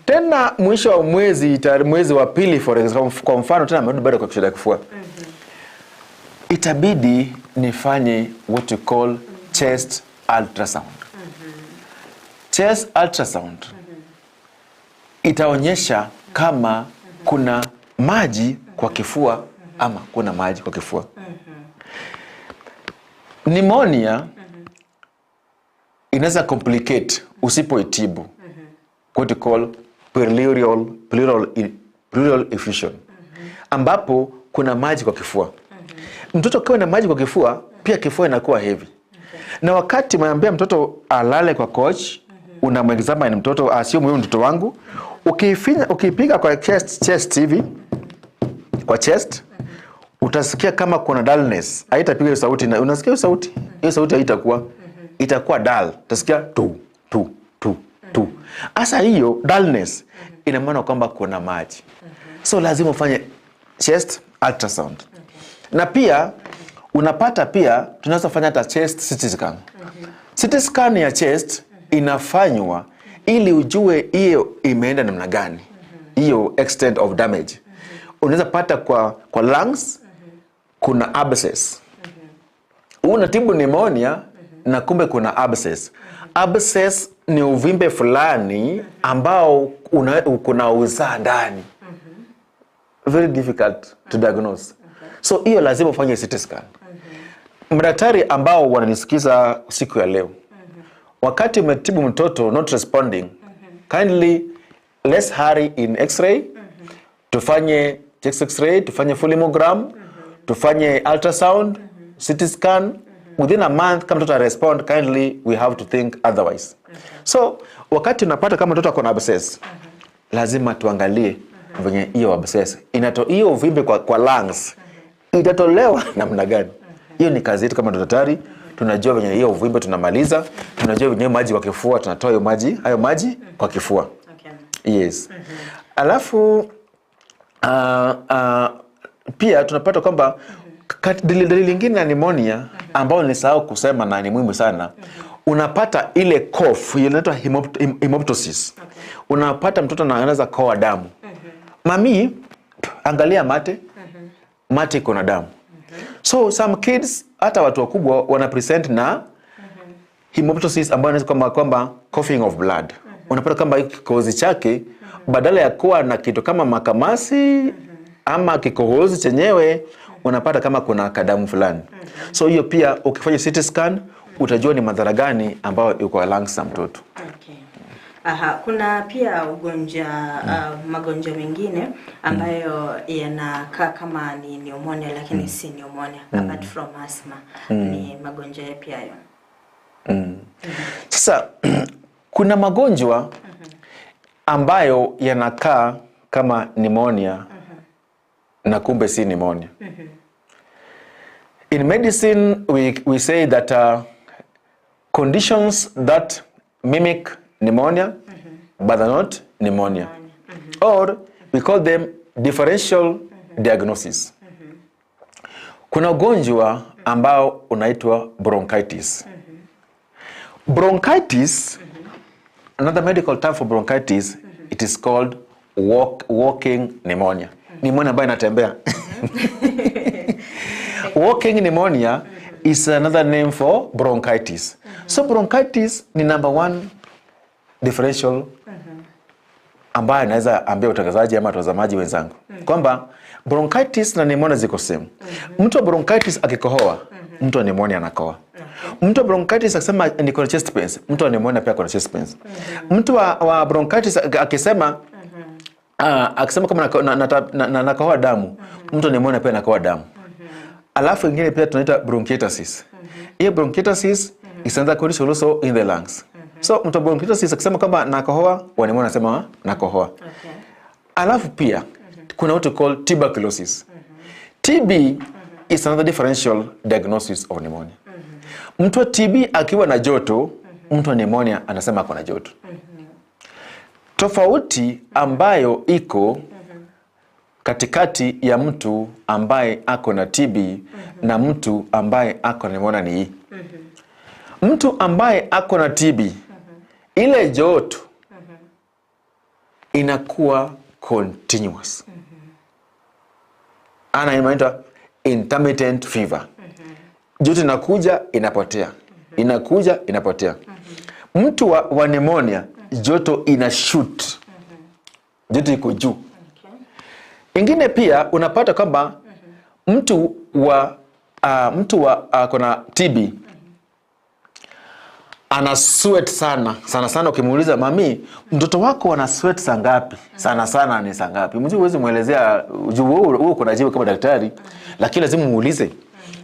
Tena mwisho wa mwezi, mwezi wa pili, for example, kwa mfano tena amerudi bado kwa shida ya kifua. Itabidi nifanye what you call chest ultrasound. Chest ultrasound itaonyesha kama kuna maji kwa kifua ama kuna maji kwa kifua. Pneumonia inaweza complicate usipoitibu, what you call pleural effusion, ambapo kuna maji kwa kifua. Mtoto akiwa na maji kwa kifua, pia kifua inakuwa heavy. Na wakati umeambia mtoto alale kwa couch, unamwexamine mtoto, asio huyu mtoto wangu, ukiifinya, ukipiga kwa chest hivi, kwa chest, utasikia kama kuna dullness. Haitapiga hiyo sauti na unasikia hiyo sauti? Hiyo sauti haitakuwa. Itakuwa dull. Utasikia tu tu tu tu. Sasa hiyo dullness ina maana kwamba kuna maji. So lazima ufanye chest ultrasound. Na pia unapata pia tunaweza fanya hata chest CT scan. CT scan ya chest inafanywa ili ujue hiyo imeenda namna gani, hiyo extent of damage. Unaweza pata kwa lungs kuna abscess. Unatibu pneumonia na kumbe kuna abscess. Abscess ni uvimbe fulani ambao kuna usaa ndani, very difficult to diagnose. So hiyo lazima ufanye CT scan. Madaktari ambao wananisikiza siku ya leo, wakati umetibu mtoto not responding, kindly let's hurry in x-ray, tufanye chest x-ray, tufanye full hemogram, tufanye ultrasound, CT scan. Within a month kama mtoto respond, kindly we have to think otherwise. So wakati unapata kama mtoto ako na abscess, lazima tuangalie venye hiyo abscess inato, hiyo uvimbe kwa lungs itatolewa namna gani. Hiyo ni kazi yetu kama daktari. Tunajua venye hiyo uvimbe tunamaliza, tunajua venye maji kwa kifua tunatoa hiyo maji, hayo maji kwa kifua. Yes. Alafu pia tunapata kwamba dalili lingine ya pneumonia ambayo nilisahau kusema na ni muhimu sana, unapata ile cough inaitwa hemoptysis. Unapata mtoto anaweza kohoa damu. Mami, angalia mate, mate iko na damu. So some kids, hata watu wakubwa, wana present na hemoptysis ambayo inaweza kwamba coughing of blood. Unapata kwamba kikohozi chake badala ya kuwa na kitu kama makamasi ama kikohozi chenyewe, unapata kama kuna kadamu fulani. So hiyo pia ukifanya CT scan utajua ni madhara gani ambayo yuko lungs za mtoto. Okay. Aha, kuna pia ugonjwa magonjwa mengine ambayo yanakaa kama ni pneumonia lakini si pneumonia, apart from asthma. Ni magonjwa yapi hayo? Sasa kuna magonjwa ambayo yanakaa kama pneumonia na kumbe si pneumonia. In medicine we say that conditions that mimic pneumonia but are not pneumonia. Or we call them differential diagnosis. Kuna ugonjwa ambao unaitwa bronchitis. Bronchitis, another medical term for bronchitis, it is called walking pneumonia. Pneumonia ambayo inatembea. Walking pneumonia is another name for bronchitis. So bronchitis ni number one differential ambayo anaweza ambia utangazaji ama watazamaji wenzangu kwamba bronchitis na pneumonia ziko same. Mtu wa bronchitis akikohoa, mtu wa pneumonia anakohoa. Mtu wa bronchitis akisema niko na chest pains, mtu wa pneumonia pia ako na chest pains. Mtu wa bronchitis akisema kama nakohoa damu, mtu wa pneumonia pia anakohoa damu. Alafu ingine pia tunaita bronchiectasis. Hiyo bronchiectasis is another condition also in the lungs. So mtu wa bronchitis akisema kwamba nakohoa, wa pneumonia anasema nakohoa. Alafu pia kuna what we call tuberculosis. TB is another differential diagnosis of pneumonia. Mtu wa TB akiwa na joto, mtu wa pneumonia anasema ako na joto. Tofauti ambayo iko katikati ya mtu ambaye ako na TB na mtu ambaye ako na pneumonia ni hii. Mtu ambaye ako na TB, ile joto inakuwa continuous. Ana inaitwa intermittent fever. Joto inakuja inapotea, inakuja inapotea. Mtu wa pneumonia joto ina shoot, joto iko juu. Ingine pia unapata kwamba mtu wa kuna TB ana sweat sana sana sana. Ukimuuliza, "Mami, mtoto wako ana sweat saa ngapi?" Sana sana ni saa ngapi? Mjui, huwezi mwelezea juu wewe uko na jibu kama daktari, lakini lazima muulize,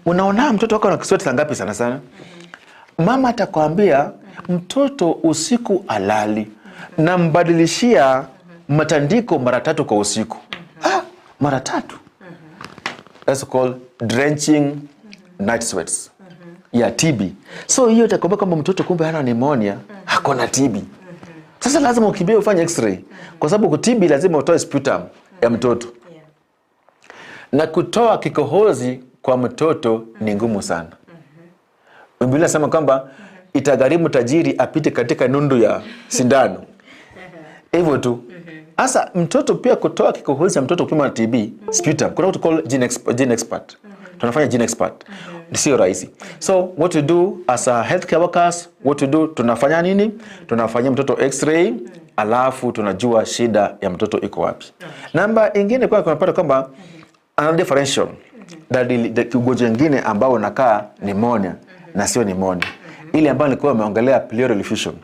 "Unaona mtoto wako ana sweat saa ngapi sana sana?" Mama atakwambia, "Mtoto usiku alali, nambadilishia matandiko mara tatu kwa usiku." Ah, mara tatu. That's called drenching night sweats ya TB. So hiyo itakwambia kwamba mtoto kumbe hana pneumonia, ako na TB. Sasa lazima ukimbie ufanye x-ray kwa sababu kwa TB lazima utoe sputum ya mtoto na kutoa kikohozi kwa mtoto ni ngumu sana. Biblia inasema kwamba itagharimu tajiri apite katika nundu ya sindano. Hivyo tu. Sasa mtoto pia, kutoa kikohozi cha mtoto kupima TB sputum, kuna what we call GeneXpert. Tunafanya GeneXpert. Sio rahisi. So what we do as a healthcare workers, what we do, tunafanya nini? Tunafanyia mtoto x-ray, alafu tunajua shida ya mtoto iko wapi. Namba ingine kwa tunapata kwamba another differential dalili, ugonjwa ingine ambao unakaa pneumonia na sio pneumonia. Ile ambayo nilikuwa nimeongelea, pleural effusion.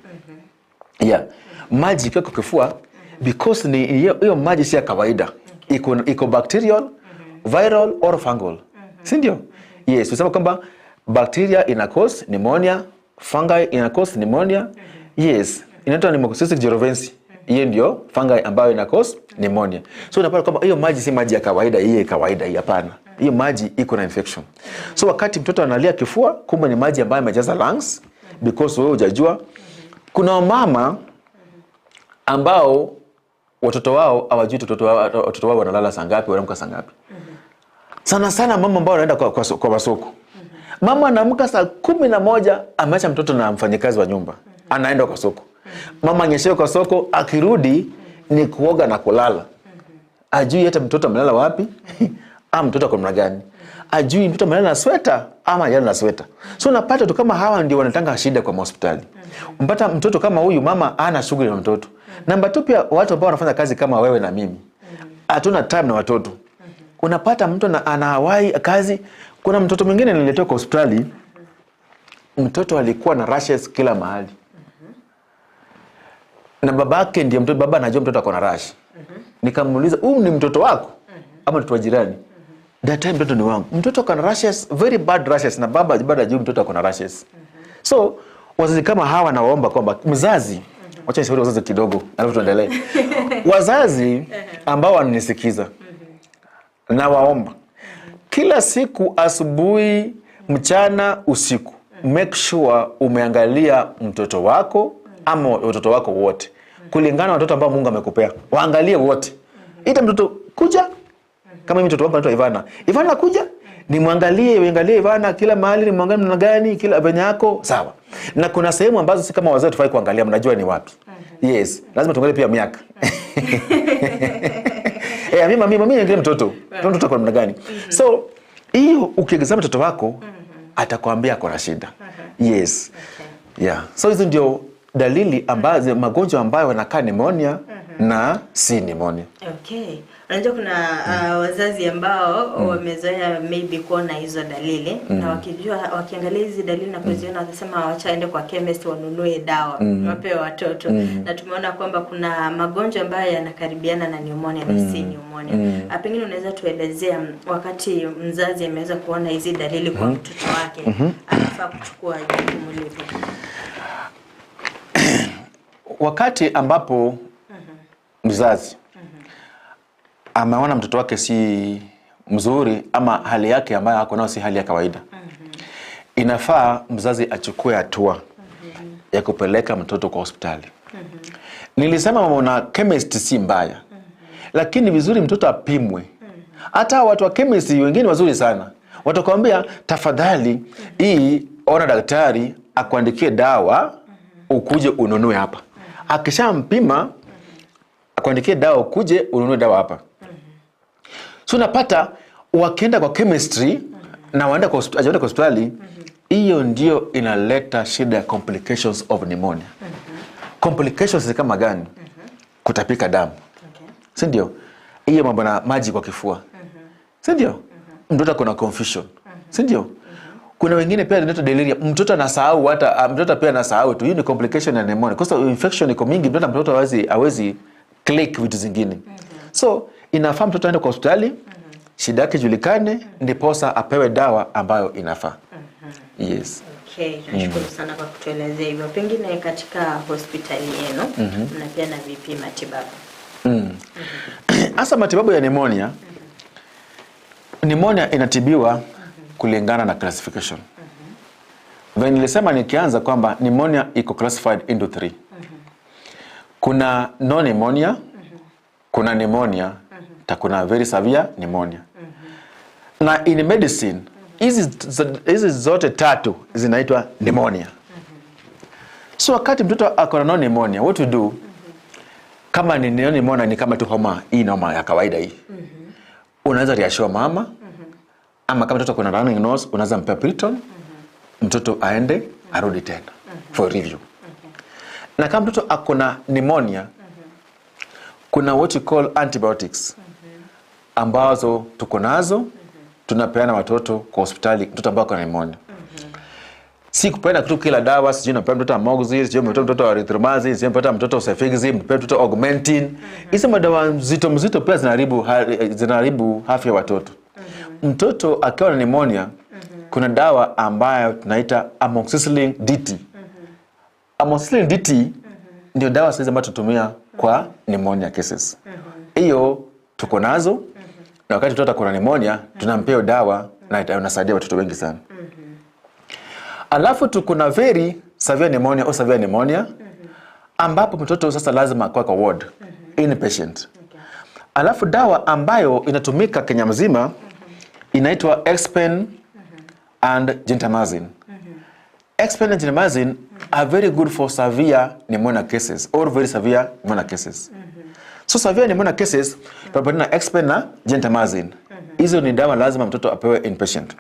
Yeah. Maji ikiwa kwa kifua, because ni hiyo maji si ya kawaida. Iko bacterial, viral or fungal. Si ndio? Yes, tunasema kwamba bacteria ina cause pneumonia, fungi ina cause pneumonia. Yes, inaitwa Pneumocystis jirovecii. Hiyo ndio fungi ambayo ina cause pneumonia. So unapata kwamba hiyo maji si maji ya kawaida, hiyo kawaida hii, hapana. Hiyo maji iko na infection. So wakati mtoto analia kifua, kumbe ni maji ambayo imejaza lungs because wewe hujajua. Kuna wamama ambao watoto wao hawajui watoto wao wanalala saa ngapi, wanaamka saa ngapi. Sana sana mama ambao wanaenda kwa masoko. Mama anaamka saa 11, ameacha mtoto na mfanyikazi wa nyumba, anaenda kwa soko. Mama anyeshewe kwa soko, akirudi ni kuoga na kulala. Ajui hata mtoto amelala wapi, ama mtoto ako namna gani. Ajui mtoto amelala na sweta ama hajalala na sweta. So unapata tu kama hawa ndio wanatanga shida kwa hospitali. Mpata mtoto kama huyu, mama ana shughuli na mtoto. Namba tu pia watu ambao wanafanya kazi kama wewe na mimi, hatuna time na watoto. Unapata mtu anawahi kazi. Kuna mtoto mwingine nililetewa kwa hospitali, mtoto alikuwa na rashes kila mahali na babake ndiye mtoto, baba anajua mtoto ako na rash. Nikamuuliza, "Huyu ni mtoto wako ama mtoto wa jirani?" That time, "Mtoto ni wangu." Mtoto ako na rashes, very bad rashes, na baba bado hajui mtoto ako na rashes. So wazazi kama hawa nawaomba kwamba mzazi, wacha nishauri wazazi kidogo, alafu tuendelee. Wazazi ambao wananisikiza, nawaomba kila siku, asubuhi, mchana, usiku, make sure umeangalia mtoto wako ama watoto wako wote, kulingana na watoto ambao Mungu amekupea, waangalie wote. Ita mtoto, kuja. Kama mimi mtoto wangu anaitwa Ivana, "Ivana, kuja nimwangalie." Uangalie Ivana kila mahali, nimwangalie namna gani, kila penye yako sawa. Na kuna sehemu ambazo si kama wazazi tufai kuangalia, mnajua ni wapi? Yes, lazima tuangalie pia miaka. Eh, mimi niangalie mtoto kwa namna gani. So hiyo ukiexamine mtoto wako atakwambia ako na shida. Yes, yeah. So hizo ndio dalili ambazo magonjwa ambayo wanakaa pneumonia na si pneumonia. Okay. Unajua kuna wazazi ambao wamezoea maybe kuona hizo dalili na wakijua, wakiangalia hizi dalili na kuziona, watasema wacha waende kwa chemist wanunue dawa wapewe watoto. Na tumeona kwamba kuna magonjwa ambayo yanakaribiana na pneumonia na si pneumonia. Pengine unaweza tuelezea wakati mzazi ameweza kuona hizi dalili kwa mtoto wake, anafaa kuchukua jukumu lipi? Wakati ambapo mzazi ameona mtoto wake si mzuri ama hali yake ambayo ako nayo si hali ya kawaida, inafaa mzazi achukue hatua ya kupeleka mtoto kwa hospitali. Nilisema mambo na chemist si mbaya, lakini vizuri mtoto apimwe. Hata watu wa chemist wengine wazuri sana watakwambia, tafadhali hii ona daktari akuandikie dawa ukuje ununue hapa. Akishampima akuandikie dawa ukuje ununue dawa hapa. So unapata wakienda kwa chemistry na waenda kwa hajaenda kwa hospitali, hiyo ndio inaleta shida ya complications of pneumonia. Complications ni kama gani? Kutapika damu, si ndio? Hiyo mambo na maji kwa kifua, si ndio? Mtoto kuna confusion, si ndio? Kuna wengine pia inaitwa delirium. Mtoto anasahau hata mtoto pia anasahau tu. Hiyo ni complication ya pneumonia. Kwa sababu infection iko mingi, mtoto hawezi click vitu zingine. So inafaa mtoto aende kwa hospitali, shida yake ijulikane, ndiposa apewe dawa ambayo inafaa. Yes. Okay, tunashukuru sana kwa kutuelezea hivyo. Pengine katika hospitali yenu mnapeana vipi matibabu? Hasa matibabu ya pneumonia, pneumonia inatibiwa kulingana na classification. Vile nilisema nikianza kwamba pneumonia iko classified into three. Kuna no pneumonia, kuna pneumonia, na kuna very severe pneumonia. Na in medicine hizi zote tatu zinaitwa pneumonia. So wakati mtoto ako na no pneumonia, what to do? Kama ni no pneumonia ni kama tu homa, hii ni homa ya kawaida hii. Unaweza reassure mama ama kama mtoto kuna running nose unaweza mpea Piriton, mtoto aende arudi tena for review. Na kama mtoto ako na pneumonia, kuna what you call antibiotics ambazo tuko nazo tunapeana watoto kwa hospitali, mtoto ambaye ako na pneumonia. Si kupeana tu kila dawa, sijui napea mtoto amoxicillin, sijui napea mtoto erythromycin, sijui napea mtoto cefixime, napea mtoto augmentin. Hizo madawa mzito mzito pia zinaharibu afya ya watoto. Mtoto akiwa na pneumonia, kuna dawa ambayo tunaita amoxicillin DT. Amoxicillin DT ndio dawa saizi ambayo tunatumia kwa pneumonia cases. Hiyo tuko nazo na wakati mtoto akona pneumonia tunampea hiyo dawa na inasaidia watoto wengi sana. Alafu tuko na very severe pneumonia au severe pneumonia ambapo mtoto sasa lazima akuwe kwa ward inpatient. Alafu dawa ambayo inatumika Kenya mzima inaitwa Xpend and Gentamicin. Xpend and Gentamicin are very good for severe pneumonia cases or very severe pneumonia cases. So severe pneumonia cases tunapatiana Xpend na Gentamicin. Hizo ni dawa lazima mtoto apewe inpatient.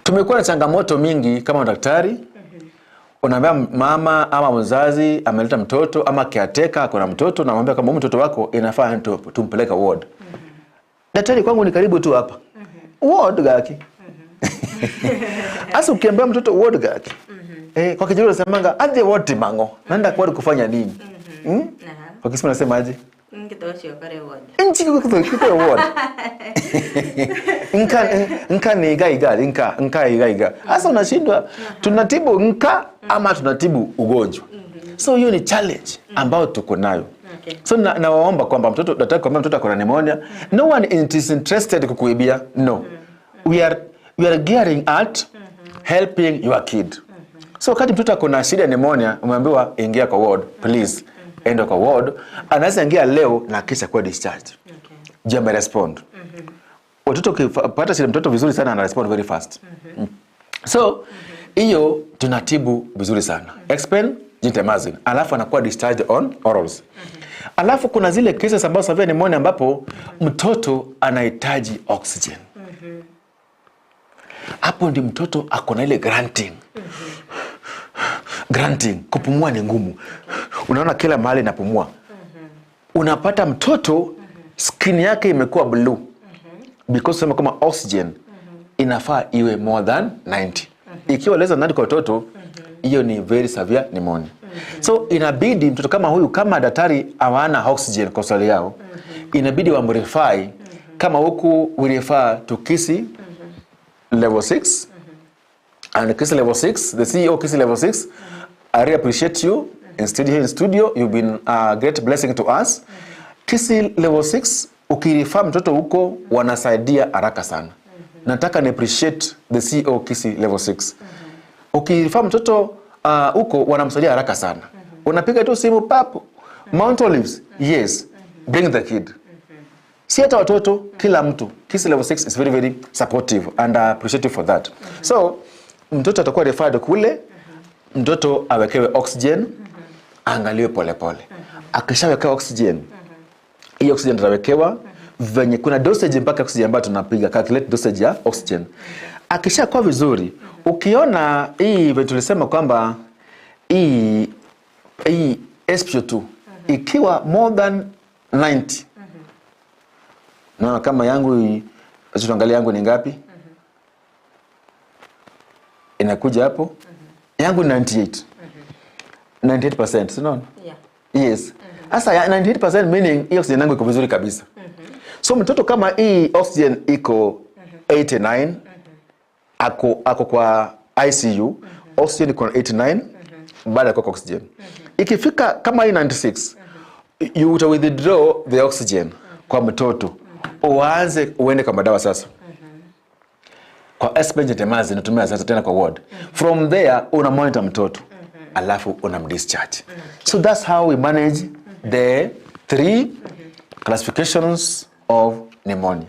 Tumekuwa na changamoto mingi kama daktari. Unaambia mama ama mzazi ameleta mtoto ama caretaker ako na mtoto, namwambia kama huyu mtoto wako inafaa tumpeleke ward. Daktari, kwangu ni karibu tu hapa. Ward gaki. Asa ukiambia mtoto ward gaki. Kwa Kijaluo nasemanga aje ward mango. Naenda kwa ward kufanya nini? Hmm? Kwa Kiswahili nasema aje? Nkitoshio kare ward. Nchi kwa ward. Nka nka ni iga iga nka nka iga iga. Sasa unashindwa tunatibu nka ama tunatibu ugonjwa. So hiyo ni challenge ambayo tuko nayo. So nawaomba kwamba mtoto, daktari kwamba mtoto akona pneumonia, no one is interested kukuibia. No. We are gearing at helping your kid. So wakati mtoto akona shida ya pneumonia, umeambiwa ingia kwa ward, please. Enda kwa ward, anaweza ingia leo na kisha kuwa discharged. Je, ame respond. Watoto ukipata shida mtoto vizuri sana ana respond very fast. So hiyo tunatibu vizuri sana. Xpend Gentamicin, alafu anakuwa discharged on orals. Alafu kuna zile cases ambazo severe pneumonia ambapo mtoto anahitaji oxygen. Hapo ndi mtoto ako na ile grunting. Grunting, kupumua ni ngumu. Unaona kila mahali inapumua. Unapata mtoto skin yake imekuwa blue. Because sema kama oxygen inafaa iwe more than 90. Ikiwa less than 90 kwa watoto, hiyo ni very severe pneumonia. So inabidi mtoto kama huyu, kama daktari hawana oxygen kwa hospitali yao, inabidi wamrefer. Kama huku we refer to Kisii level 6 and Kisii level 6, the CEO Kisii level 6, I really appreciate you. In studio, here in studio you've been a great blessing to us. Kisii Level 6 ukirefer mtoto huko wanasaidia haraka sana. Nataka ni appreciate the CEO Kisii Level 6. Ukirefer mtoto huko wanamsaidia haraka sana. Unapiga tu simu pap, Mount Olives, yes, bring the kid. Si hata watoto, kila mtu. Kisii Level 6 is very very supportive and I appreciate you for that. So mtoto atakuwa referred kule, mtoto awekewe oxygen, aangaliwe polepole. Akishawekewa oxygen, hiyo oxygen tutawekewa venye kuna dosage mpaka oxygen ambayo tunapiga calculate dosage ya oxygen. Akishakuwa vizuri, ukiona hii venye tulisema kwamba hii SpO2 ikiwa more than 90, naona kama yangu, acha tuangalie yangu ni ngapi, inakuja hapo yangu ni 98, 98%, si unaona? Yeah. Yes. Sasa ya 98% meaning hii oxygen yangu iko vizuri kabisa. So mtoto kama hii oxygen iko 89, ako kwa ICU, oxygen iko 89, baada ya kuweka oxygen. Ikifika kama hii 96, you uta withdraw the oxygen kwa mtoto. Uanze uende kwa madawa sasa. Kwa S-Benjamin natumia sasa tena kwa ward. From there una monitor mtoto. Alafu unamdischarge. So that's how we manage the three classifications of pneumonia.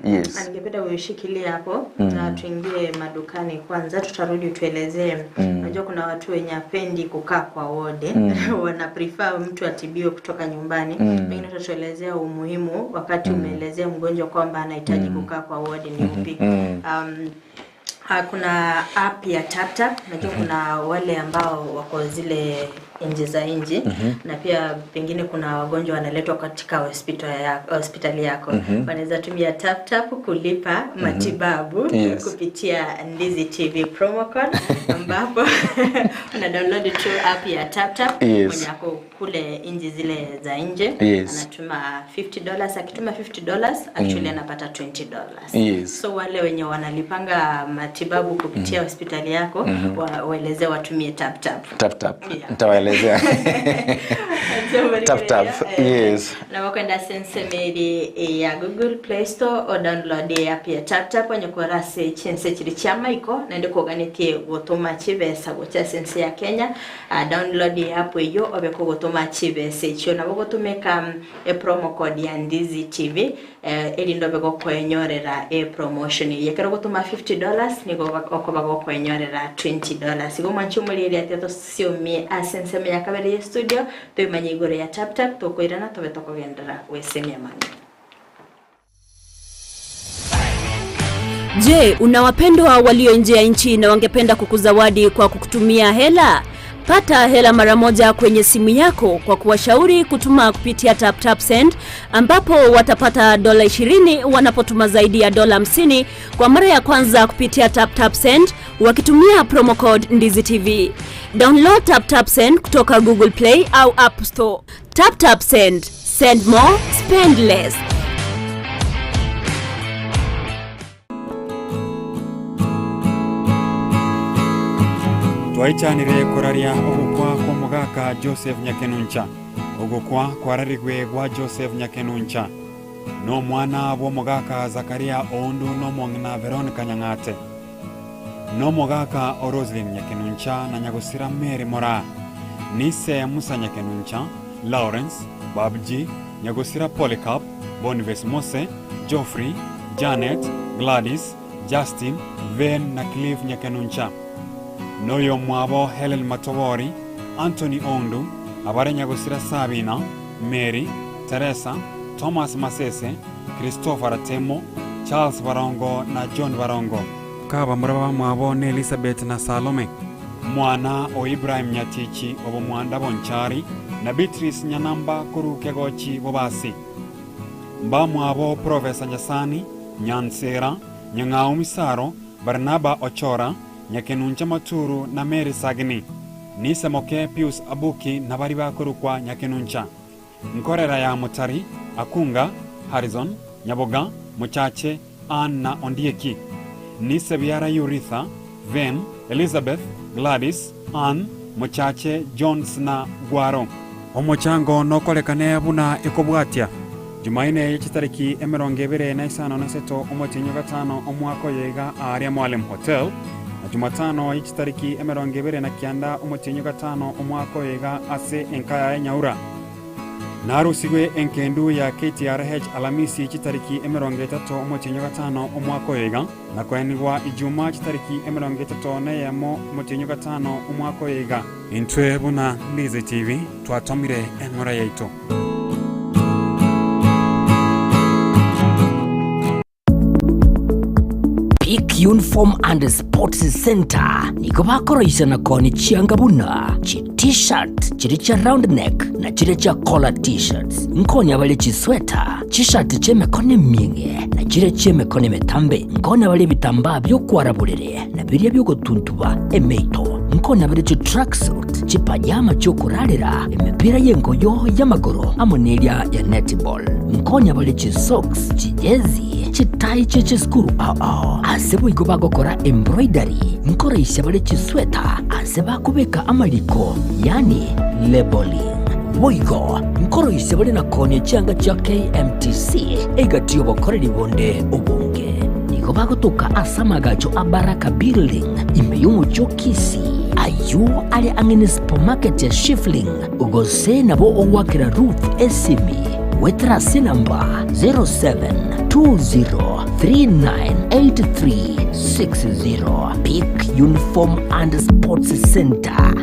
Yes. Ningependa uishikilie hapo na tuingie madukani kwanza, tutarudi tuelezee. Unajua kuna watu wenye hapendi kukaa kwa wodi, wana prefer mtu atibiwe kutoka nyumbani. Pengine utatuelezea umuhimu wakati umeelezea mgonjwa kwamba anahitaji kukaa kwa wodi ni upi. Kuna app ya TapTap. Najua kuna wale ambao wako zile nchi za nje na pia pengine kuna wagonjwa wanaletwa katika hospitali yako, wanaweza tumia TapTap kulipa matibabu kupitia Ndizi TV promo code, ambapo una download tu app ya TapTap. Mwenye ako kule nchi zile za nje anatuma $50. Akituma $50, actually anapata $20. So wale wenye wanalipanga matibabu kupitia hospitali yako, waeleze watumie TapTap. Tap tap. Yeah. Nitawaelezea. Tap tap. Yes. Na wakwenda sensemeri ya Google Play Store o download app ya TapTap, onye kurase chinse chiri chia maiko naende kuganitie gutuma chibesa gocha sense ya Kenya. Download app iyo obe kugutuma chibesa ichio, nabo gutumika e promo code ya Ndizi TV, eri ndobe gokwenyorera e promotion yekero gutuma $50 nigo okoba gokwenyorera $20. Igo mwanchi omoriri atia tosiomie ase ensemo ya kabere ya studio toimanye igoro ya TapTap, tokoirana tobe tokogendera gwesemia mang'ana. Je, una wapendwa walio nje ya nchi na wangependa kukuzawadi kwa kukutumia hela? Pata hela mara moja kwenye simu yako kwa kuwashauri kutuma kupitia TapTap Send, ambapo watapata dola 20 wanapotuma zaidi ya dola 50 kwa mara ya kwanza kupitia TapTap Send wakitumia promo code Ndizi TV. Download TapTap Send kutoka Google Play au App Store. TapTap Send. Send more, spend less. Twaichanire kuraria ogukwa kwa mugaka Joseph Nyakenuncha. Ogukwa kwararigwe gwa Joseph Nyakenuncha no mwana bwo mugaka Zakaria Oundu no mwang'ina Veronica Nyang'ate no mugaka o Roslyn Nyakenuncha na nyagusira Mary Mora nise Musa Nyakenuncha, Lawrence Babji, nyagusira Polycarp, Boniface Mose, Geoffrey, Janet, Gladys, Justin, Ven na Cliff Nyakenuncha, noyo mwabo Helen Matobori, Anthony Oundu, abare nyagusira Sabina, Mary, Teresa, Thomas Masese, Christopher Atemo, Charles Barongo na John Barongo. Kaba muraba mwabo ne Elizabeth na Salome, mwana o Ibrahim Nyatichi obo mwanda Bonchari na Beatrice Nyanamba kuruke gochi bobasi. Mba mwabo Profesa Nyasani, Nyansera, Nyang'au Misaro, Barnaba Ochora, Nyakenuncha Maturu na Mary Sagini. Nisemoke Pius Abuki na bari bakurukwa Nyakenuncha. Nkorera ya Mutari, Akunga, Harrison, Nyaboga, Muchache, Ann na Ondieki. Nise Biara Yuritha, Ven, Elizabeth, Gladys, Ann, Mochache Jones na Gwaro omochango nokorekane buna ekobwatia Jumaine yechitariki emerongo ebere na isano na seto omotinyo gatano omwaka yega aaria Mwalimu Hotel na Jumatano yechitariki emerongo ebere na kianda omotinyo gatano omwaka yega ase enkaya ya Nyaura narusigwe enkendu ya KTRH Alamisi chitariki emerongo etato omotinyo gatano omwaka yega na kwenigwa Ijuma chitariki emerongo etato na yemo omotinyo gatano omwaka yega intwe buna Ndizi TV twatomire engora yaito. Peak Uniform and Sports Center niko bakoroisana koni chianga buna chi t-shirt chiri cha round neck na chiri cha collar t-shirts nkonya bale chi sweater chi-shirt chemekone minge na chiri chemekone metambe nkonya bale bitambaa byokwaraburere na biria byogotuntuba emeito nkonya bale chi tracksuit chipajama chokurarira emipira yengoyo y'amagoro amonelia ya netball nkonya bale chi socks chijezi chitai chechiskuru ao ase boigo bagokora embroidery nkoraisha bale chisweta ase bakubeka amaliko yani labeling boigo nkoroisha bale nakonia chianga chia KMTC egatiyo bokoreri bonde obonge nigo bagotoka asamagacho abaraka building imeyumucho Kisi ayu ale angene supermarket ya Shifling ugose nabo owakira Ruth esimi wetrasi namba 0720398360. Peak Uniform and Sports Center.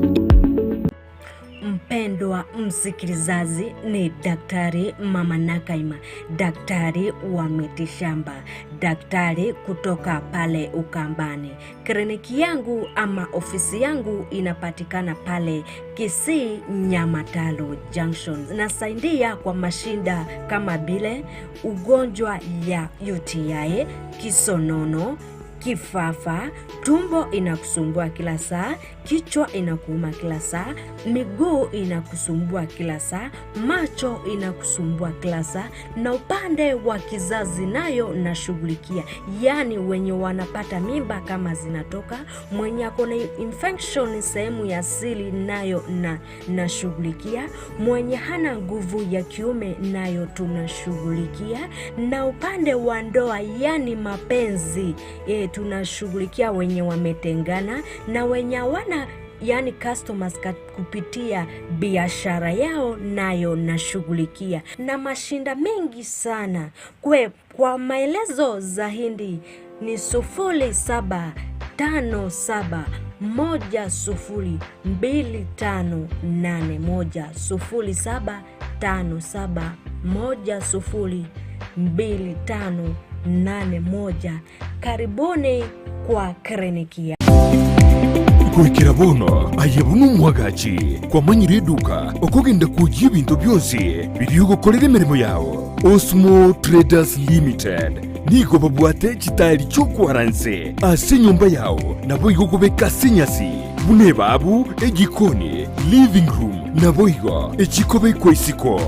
Mpendwa msikilizaji, ni Daktari Mama Nakaima, daktari wa mitishamba, daktari kutoka pale Ukambani. Kliniki yangu ama ofisi yangu inapatikana pale Kisii Nyamatalo Junction. Nasaidia kwa mashinda kama vile ugonjwa ya UTI, kisonono, kifafa, tumbo inakusumbua kila saa, kichwa inakuuma kila saa, miguu inakusumbua kila saa, macho inakusumbua kila saa, na upande wa kizazi nayo nashughulikia. Yani wenye wanapata mimba kama zinatoka, mwenye akona infection sehemu ya sili nayo na nashughulikia, mwenye hana nguvu ya kiume nayo tunashughulikia, na upande wa ndoa yani mapenzi tunashughulikia wenye wametengana na wenye wana yani customers kupitia biashara yao nayo nashughulikia, na mashinda mengi sana. Kwa maelezo zaidi ni 0757 102581 0757 102581. Karibuni kwa kliniki ya Kuikira bono ayebuno mwagachi kwa manyire duka okugenda kujia ibintu byonsi biri emirimo yao. Osmo Traders Limited nigo babwate chitali chokwaranse ase nyumba yao nabo igo kubeka sinyasi bune babu ejikoni living room nabo igo echikobekwa isiko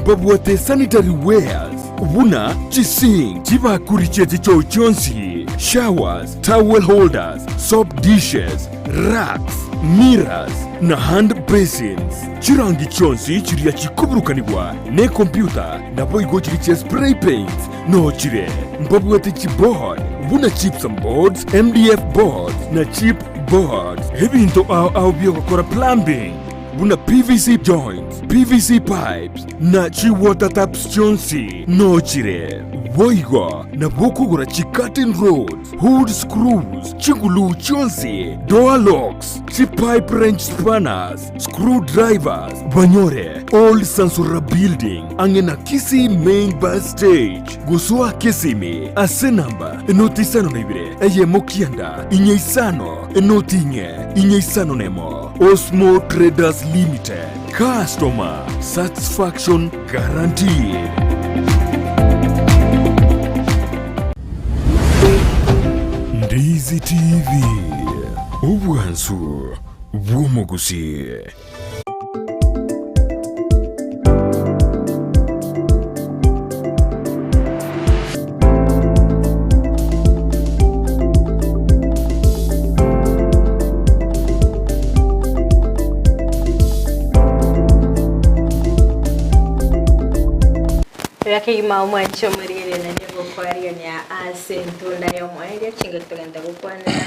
babwate sanitary wares buna chising chibakuri cheti chochonsi showers, towel holders, soap dishes, racks, mirrors na hand basins. Chirangi chonsi chiria chikuburukanibwa ne computer nabo igo chiri che spray paint no chire mbabwate chiboard buna chips and boards, MDF boards na chip boards. Ebinto ao byokora plumbing buna PVC joints, PVC pipes na chi water taps chonsi no chire boigo na bokugura chi curtain rods, hood screws, chigulu chonsi, door locks, chi pipe wrench spanners, screwdrivers. Banyore Old Sansura Building angena Kisii main bus stage gusua Kisimi ase namba enoti isano na ibere eyemo kianda inye isano enoti inye inye isano nemo. Osmo Traders Limited, customer satisfaction guaranteed. Ndizi TV, ubwansu bw'omugusi. Yakigima omwancho murire na nigo kwarigania ase entunda y'omweria chinga tugenda gukwanera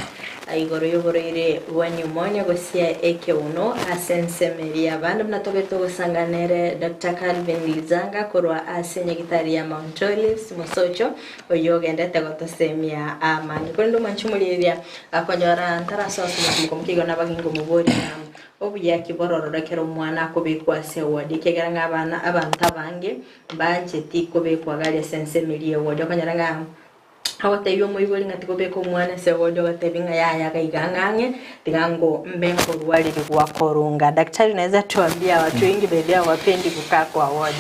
igoro y'oborwaire bwa pneumonia gosia ekeuno ase ensemeria abande buna togete gosanganere Dr. Calvin Lizanga korwa ase nyagitari ya Mount Olives Mosocho oyo ogendete gotosemia amange korende omwancho murire akonyora ntarasoa mukomukigo nabagingo mubori obuyaki bororo kero omwana akobekwa ase ward kegera ng'a abana abantu abange bancheti kobekwa gari ase ensemeria eward okonyora ng'a agotebi omoibori ng'a tikobeka omwana ase ward ogotebi ng'a yaya gaiga ng'ang'e tigango mbe nkorwariri gwakorunga. Daktari, unaweza tuambia watu wengi bedhi wapendi kukaa kwa ward.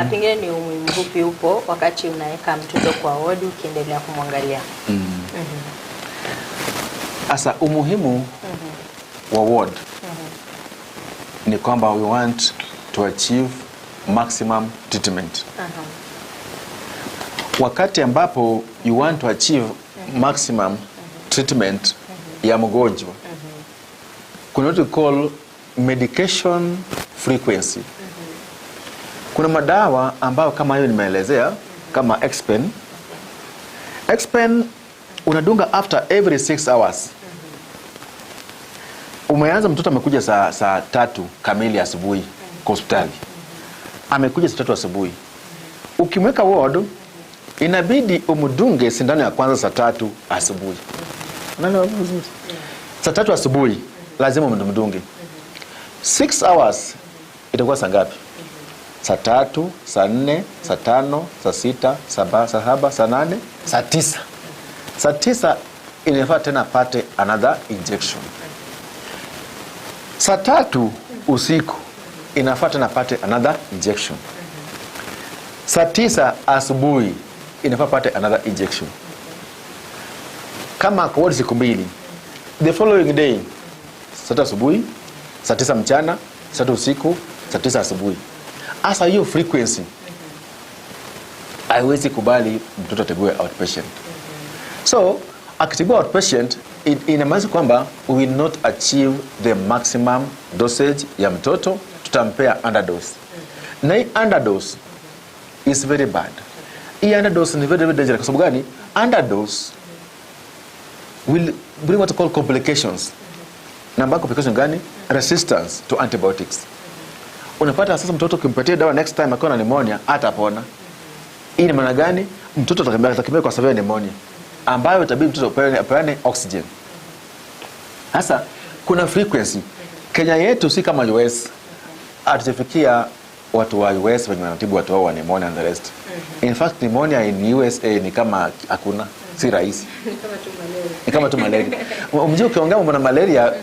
Pengine ni umuhimu upi upo wakati unaweka mtoto kwa ward ukiendelea kumwangalia? Asa umuhimu wa ward ni kwamba we want to achieve maximum treatment. Wakati ambapo you want to achieve maximum treatment ya mgonjwa, kuna what we call medication frequency. Kuna madawa ambayo kama hiyo nimeelezea kama Expen. Expen unadunga after every 6 hours. Umeanza, mtoto amekuja saa 3 kamili asubuhi kwa hospitali, amekuja saa 3 asubuhi, ukimweka ward inabidi umdunge sindano ya kwanza saa 3 asubuhi. Unaelewa vizuri? Saa 3 asubuhi lazima umdunge. 6 hours itakuwa saa ngapi? Saa 3, saa 4, saa 5, saa 6, saa 7, saa 8, saa 9. Saa 9 inafaa tena apate another injection. Saa 3 usiku inafaa tena apate another injection. Saa 9 asubuhi inafaa apate another injection. Kama ako ward siku 2, the following day saa 3 asubuhi, saa 9 mchana, saa 3 usiku, saa 9 asubuhi. Hasa hiyo frequency haiwezi kubali mtoto atibiwe outpatient. So akitibiwa outpatient inamaanisha kwamba we will not achieve the maximum dosage ya mtoto, tutampea underdose. Na hii underdose is very bad. Hii underdose ni very, very dangerous. Kwa sababu gani? Underdose will bring what we call complications. Namba complication gani? Resistance to antibiotics. Unapata sasa mtoto ukimpatia dawa next time akiwa na pneumonia hatapona. Hii ni maana gani? Mtoto atakimbia kwa sababu ya pneumonia ambayo itabidi mtoto apeane oxygen. Sasa kuna frequency. Kenya yetu si kama US. Hatujafikia watu wa US wenye wanatibu watu wao wa pneumonia and the rest. In fact, pneumonia in USA ni kama hakuna, si rahisi. Kama tu malaria. Ni kama tu malaria. Umjue ukiongea mambo na malaria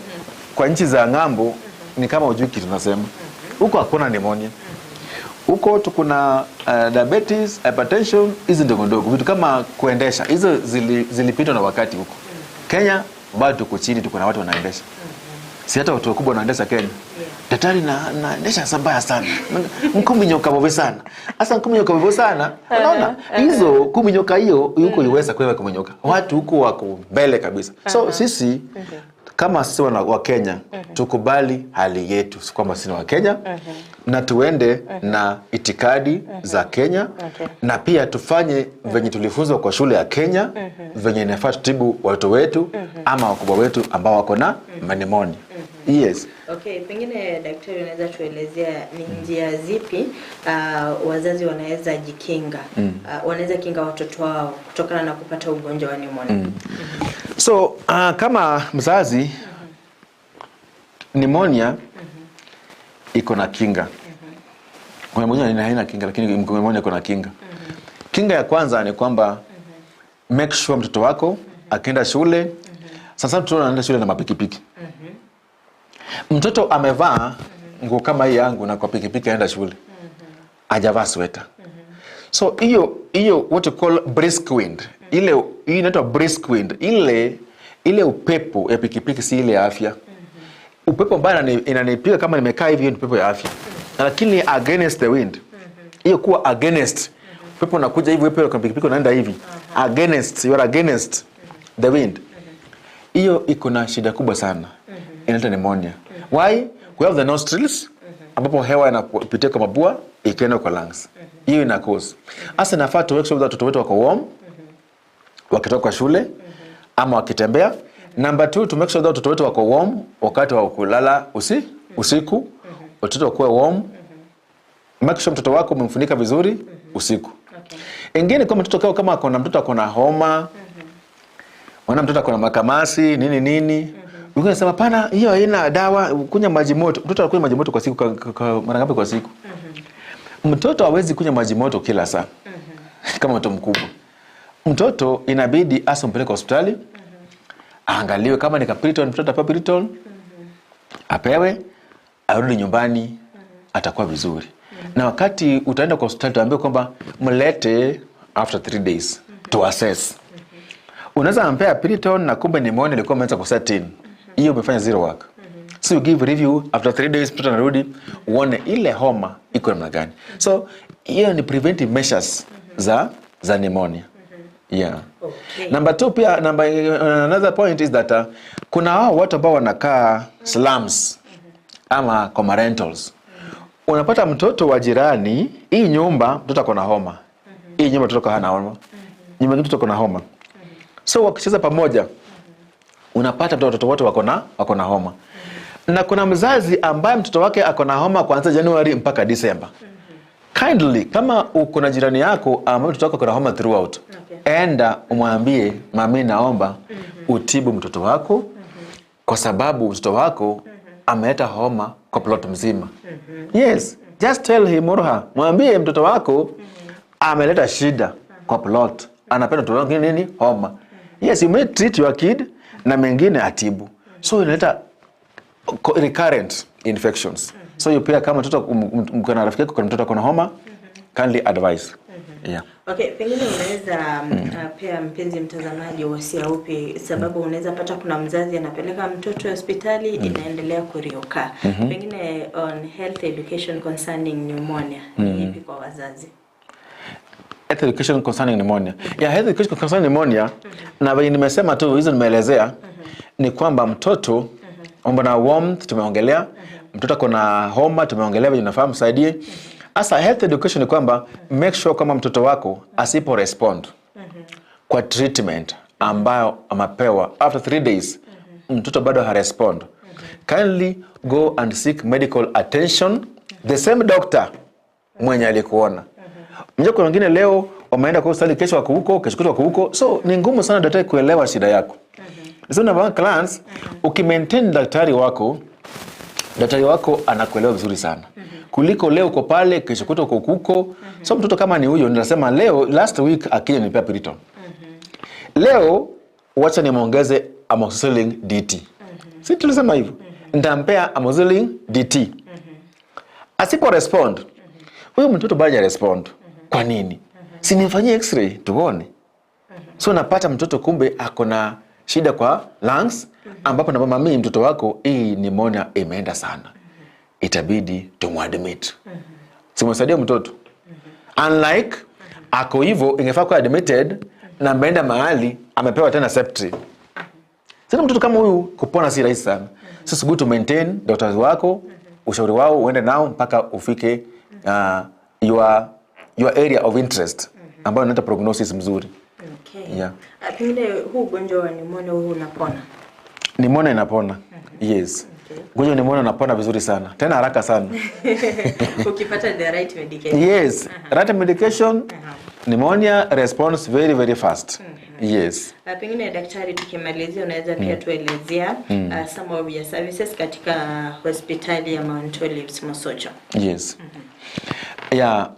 kwa nchi za ng'ambo ni kama hujui kitu tunasema. Huko hakuna pneumonia. Huko tu kuna diabetes, hypertension, hizi ndogo ndogo. Vitu kama kuendesha, hizo zilipitwa na wakati huko. Kenya bado tuko chini, tuko na watu wanaendesha. Si hata watu wakubwa wanaendesha Kenya. Daktari naendesha sa mbaya sana. Nkuminyoka bobe sana. Sasa nkuminyoka bobe sana. Unaona? Hizo kuminyoka hiyo huko US kwa kuminyoka. Watu huko wako mbele kabisa. So sisi kama sisi wana wa Kenya tukubali hali yetu, si kwamba sisi ni wa Kenya na tuende na itikadi za Kenya na pia tufanye venye tulifunzwa kwa shule ya Kenya venye inafaa tutibu watoto wetu ama wakubwa wetu ambao wako na pneumonia. Yes. Okay, pengine daktari unaweza tuelezea ni njia zipi wazazi wanaweza jikinga wanaweza kinga watoto wao kutokana na kupata ugonjwa wa pneumonia? So kama mzazi, pneumonia iko na kinga. Kuna mgonjwa haina kinga, lakini pneumonia iko na kinga. Kinga ya kwanza ni kwamba make sure mtoto wako akienda shule, sasa mtoto anaenda shule na mapikipiki. Mtoto amevaa nguo kama hii yangu na kwa pikipiki aenda shule. Hajavaa sweta. So hiyo hiyo what you call brisk wind. Ile hii inaitwa brisk wind. Ile upepo ya pikipiki si ile ya afya. Upepo ambayo inanipiga kama nimekaa hivi, hiyo ni upepo ya afya. Lakini against the wind. Hiyo kuwa against. Upepo unakuja hivi, upepo kwa pikipiki unaenda hivi. Against, you are against the wind. Hiyo iko na shida kubwa sana. Inaleta pneumonia. Why? We have the nostrils ambapo hewa inapitia kwa mapua ikienda kwa lungs. Hiyo ina cause. Hasa inafaa tu make sure that watoto wetu wako warm wakitoka shule ama wakitembea. Number 2, to make sure that watoto wetu wako warm wakati wa kulala usiku. Watoto wakuwe warm. Make sure mtoto wako umemfunika vizuri usiku. Ingine kama mtoto kama akona mtoto akona homa, wana mtoto akona makamasi nini nini, wengine wanasema pana hiyo haina dawa, kunywa maji moto. Mtoto anakunywa maji moto kwa siku mara ngapi kwa siku? Mtoto hawezi kunywa maji moto kila saa kama mtu mkubwa. Mtoto inabidi asa mpeleke hospitali, aangaliwe kama ni Piriton, mtoto apewe Piriton, apewe, arudi nyumbani, atakuwa vizuri. Na wakati utaenda kwa hospitali utaambiwa kwamba mlete after 3 days to assess. Unaweza ampea Piriton na kumbe pneumonia ilikuwa imeanza ku set in. Hiyo umefanya zero work. So you give review after 3 days, mtoto anarudi uone ile homa iko namna gani. So hiyo ni preventive measures za pneumonia. Yeah. Okay. Number 2 pia, another point is that kuna hao watu ambao wanakaa slums ama kwa rentals. Unapata mtoto wa jirani, hii nyumba mtoto ako na homa. Hii nyumba mtoto hana homa. Nyumba mtoto ako na homa. So wakicheza pamoja unapata watoto wote wako na homa. Na kuna mzazi ambaye mtoto wake ako na homa kuanzia Januari mpaka December. Kindly, kama uko na jirani yako ambaye mtoto wako ako na homa throughout, enda umwambie, mami naomba utibu mtoto wako kwa sababu mtoto wako ameleta homa kwa plot mzima. Yes, just tell him or her. Mwambie mtoto wako ameleta shida kwa plot. Anapenda mtoto wako nini? Homa. Yes, you may treat your kid na mengine atibu. So inaleta recurrent infections. So you pia kama mtoto mko na rafiki yako kuna mtoto akona homa, kindly advise. Yeah. Okay, pengine unaweza pia mpenzi mtazamaji wasia upi, sababu unaweza pata kuna mzazi anapeleka mtoto hospitali inaendelea kurioka. Pengine on health education concerning pneumonia ni ipi kwa wazazi? Health education concerning pneumonia. Yeah, health education concerning pneumonia, na vile nimesema tu hizo nimeelezea, ni kwamba mtoto mambo na warmth tumeongelea, mtoto akona homa tumeongelea vile unafaa msaidie. Asa health education ni kwamba make sure kama mtoto wako asipo respond kwa treatment ambayo amepewa after 3 days, mtoto bado ha respond, kindly go and seek medical attention, the same doctor mwenye alikuona. Mjua kuna wengine leo wameenda kwa hospitali, kesho wako huko, kesho kutwa wako huko, so ni ngumu sana daktari kuelewa shida yako. So na clients, ukimaintain daktari wako anakuelewa vizuri sana. Kuliko leo uko pale, kesho kutwa uko huko. So mtoto kama ni huyo, ninasema leo last week akija nipea Piriton. Leo wacha nimuongeze amoxicillin DT. Si tulisema hivyo? Nitampea amoxicillin DT. Asipo respond, huyo mtoto bado respond. Kwa nini? Si nimfanyie x-ray tuone. So napata mtoto kumbe ako na shida kwa lungs, ambapo na mama mimi mtoto wako hii pneumonia imeenda sana. Itabidi tumuadmit. Simsaidie mtoto. Unlike ako hivyo ingefaa kuwa admitted na ameenda mahali amepewa tena septic. Sasa mtoto kama huyu kupona si rahisi sana. So it's good to maintain doctors wako, ushauri wao uende nao mpaka ufike your area of interest ambayo inaita prognosis mzuri. Okay. Yeah. Pengine huu ugonjwa wa pneumonia huu unapona? Pneumonia inapona. Yes. Ugonjwa wa pneumonia unapona vizuri sana. Tena haraka sana. Ukipata the right medication. Yes, right medication, pneumonia responds very very fast. Yes. Pengine daktari, tukimalizia unaweza pia tuelezea some of your services katika hospitali ya Mount Olives Mosocho. Yes. Yeah,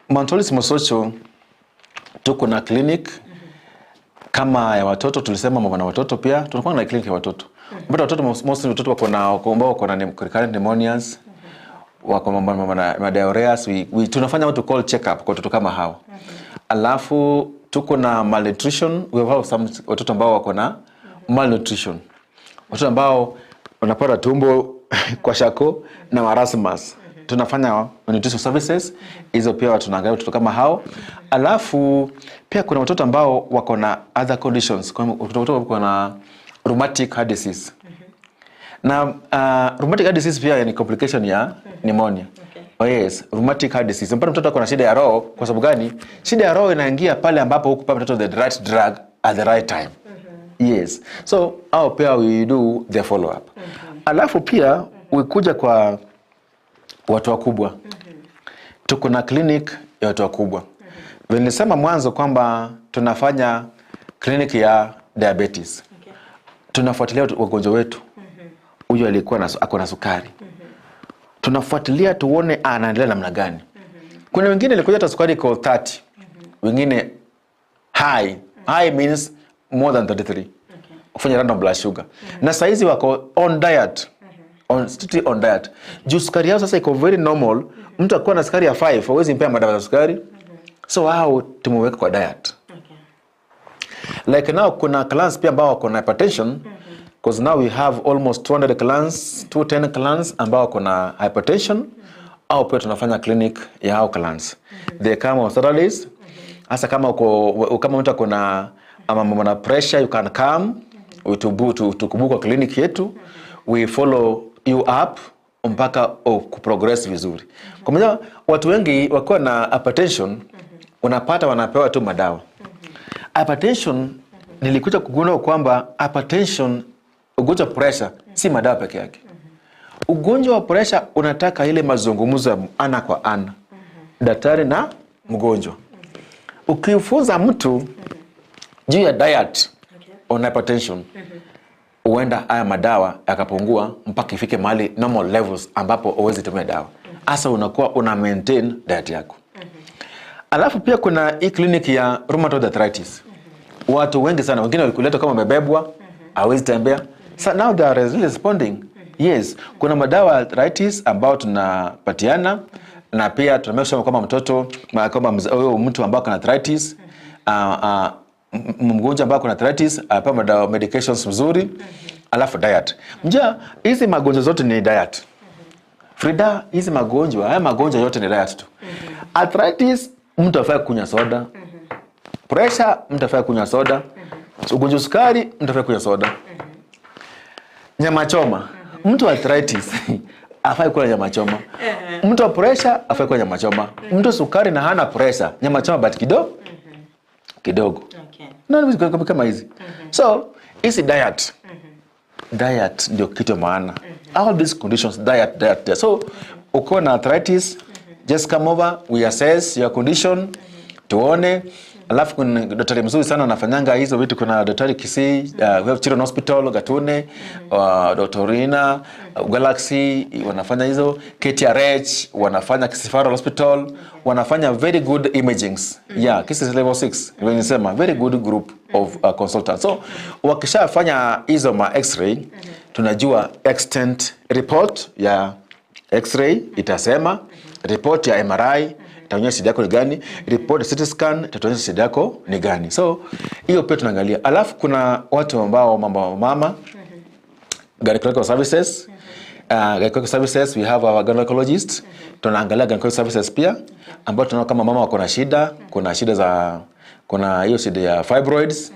Mount Olives Mosocho tuko na clinic kama ya watoto, tulisema mambo na watoto pia tunakuwa na clinic ya watoto. But watoto mostly watoto wako na ambao wako na recurrent pneumonias, wako mambo na diarrhea, we tunafanya what we call check up kwa watoto kama hao. Alafu tuko na malnutrition, we have some watoto ambao wako na malnutrition. Watoto ambao wanapata tumbo kwa shako na marasmus. Tunafanya nutrition services hizo pia, tunaangalia watoto kama hao. Alafu pia kuna watoto ambao wako na other conditions, kwa watoto wako na rheumatic heart disease. Na rheumatic heart disease pia ni complication ya pneumonia. Oh yes, rheumatic heart disease. Mpaka mtoto ako na shida ya roho. Kwa sababu gani? Shida ya roho inaingia pale ambapo hukupa mtoto the right drug at the right time. Yes. So au pia we do the follow up. Alafu pia ukuja kwa watu wakubwa. Tuko na clinic ya watu wakubwa. Vile nilisema mwanzo kwamba tunafanya clinic ya diabetes. Tunafuatilia wagonjwa wetu. Huyu alikuwa na, ako na sukari. Tunafuatilia tuone anaendelea namna gani. Kuna wengine ilikuja hata sukari iko 30. Wengine high. High means more than 33. Kufanya random blood sugar. Na saizi wako on diet. On, strictly on diet. Juu sukari yao sasa iko very normal. Mtu akiwa na sukari ya 5, hawezi mpea madawa za sukari. So wao tumeweka kwa diet. Like now kuna clients pia ambao wako na hypertension, because now we have almost 200 clients, 210 clients ambao wako na hypertension, au pia tunafanya clinic ya hao clients. They come on Saturdays. Hasa kama uko, kama mtu ako na ama mambo na pressure, you can come tukubook kwa clinic yetu. We follow you up mpaka kuprogress vizuri. Kwa maana watu wengi wakiwa na hypertension, unapata wanapewa tu madawa. Hypertension, nilikuja kugundua kwamba hypertension, ugonjwa wa pressure, si madawa peke yake. Ugonjwa wa pressure unataka ile mazungumzo ya ana kwa ana, daktari na mgonjwa. Ukifunza mtu juu ya diet on hypertension, huenda haya madawa yakapungua mpaka ifike mahali normal levels ambapo huwezi tumia dawa, hasa unakuwa una maintain diet yako. Alafu pia kuna hii clinic ya rheumatoid arthritis. Watu wengi sana, wengine walikuleta kama wamebebwa, hawezi tembea. So now they are really responding. Yes, kuna madawa ya arthritis ambao tunapatiana, na pia tuna make sure kwamba mtoto, kwamba huyo mtu ambao ana arthritis, mgonjwa ambao kuna arthritis apewe madawa, medications mzuri, alafu diet. Mja hizi magonjwa zote ni diet. Frida, hizi magonjwa, haya magonjwa yote ni diet tu. Arthritis, mtu afai kunywa soda. Pressure, mtu afai kunywa soda. Ugonjwa sukari, mtu afai kunywa soda. Nyama choma, mtu wa arthritis afai kula nyama choma. Mtu wa pressure afai kula nyama choma. Mtu wa sukari na hana pressure, nyama choma but kidogo kidogo. Na vitu kama hizi. So, hizi diet. Diet ndio kitu ya maana. All these conditions, diet, diet, diet. So, ukiwa na arthritis, just come over, we assess your condition, tuone. Alafu kuna daktari mzuri sana anafanyanga hizo vitu. Kuna daktari Kisii, we have Children Hospital Gatune, Dr. Rina, Galaxy wanafanya hizo, KTRH wanafanya, Kisii Referral Hospital wanafanya very good imagings. Yeah, Kisii level 6 vile nisema, very good group of consultants. So wakishafanya hizo ma x-ray, tunajua extent. Report ya x-ray itasema, report ya MRI itaonyesha shida yako ni gani, report ya CT scan itatuonyesha shida yako ni gani. So hiyo pia tunaangalia. Alafu kuna watu ambao mama mama gynecological services. Gynecological services, we have our gynecologist. Tunaangalia gynecological services pia, ambao tunaona kama mama wako na shida, kuna shida za, kuna hiyo shida ya fibroids,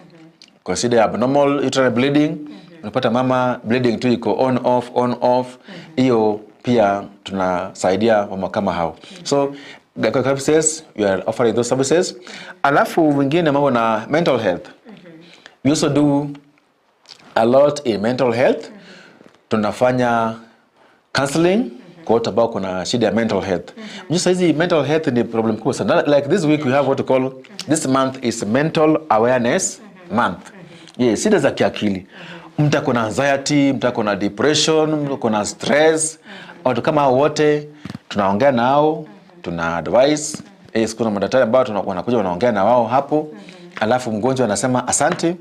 kuna shida ya abnormal uterine bleeding. Unapata mama bleeding tu iko on off, on off. Hiyo pia tunasaidia mama kama hao. So gynecological services, we are offering those services. Alafu wengine mambo na mental health. We also do a lot in mental health. Tunafanya counseling kwa watu ambao kuna shida ya mental health. Mjua saizi mental health ni problem kubwa sana. Like this week we have what we call, this month is Mental Awareness Month. Yes, shida za kiakili. Mtu ako na anxiety, mtu ako na depression, mtu ako na stress. Watu kama hao wote tunaongea nao, tuna advice. Yes, kuna madaktari ambao wanakuja wanaongea na wao hapo. Alafu mgonjwa anasema, "Asante,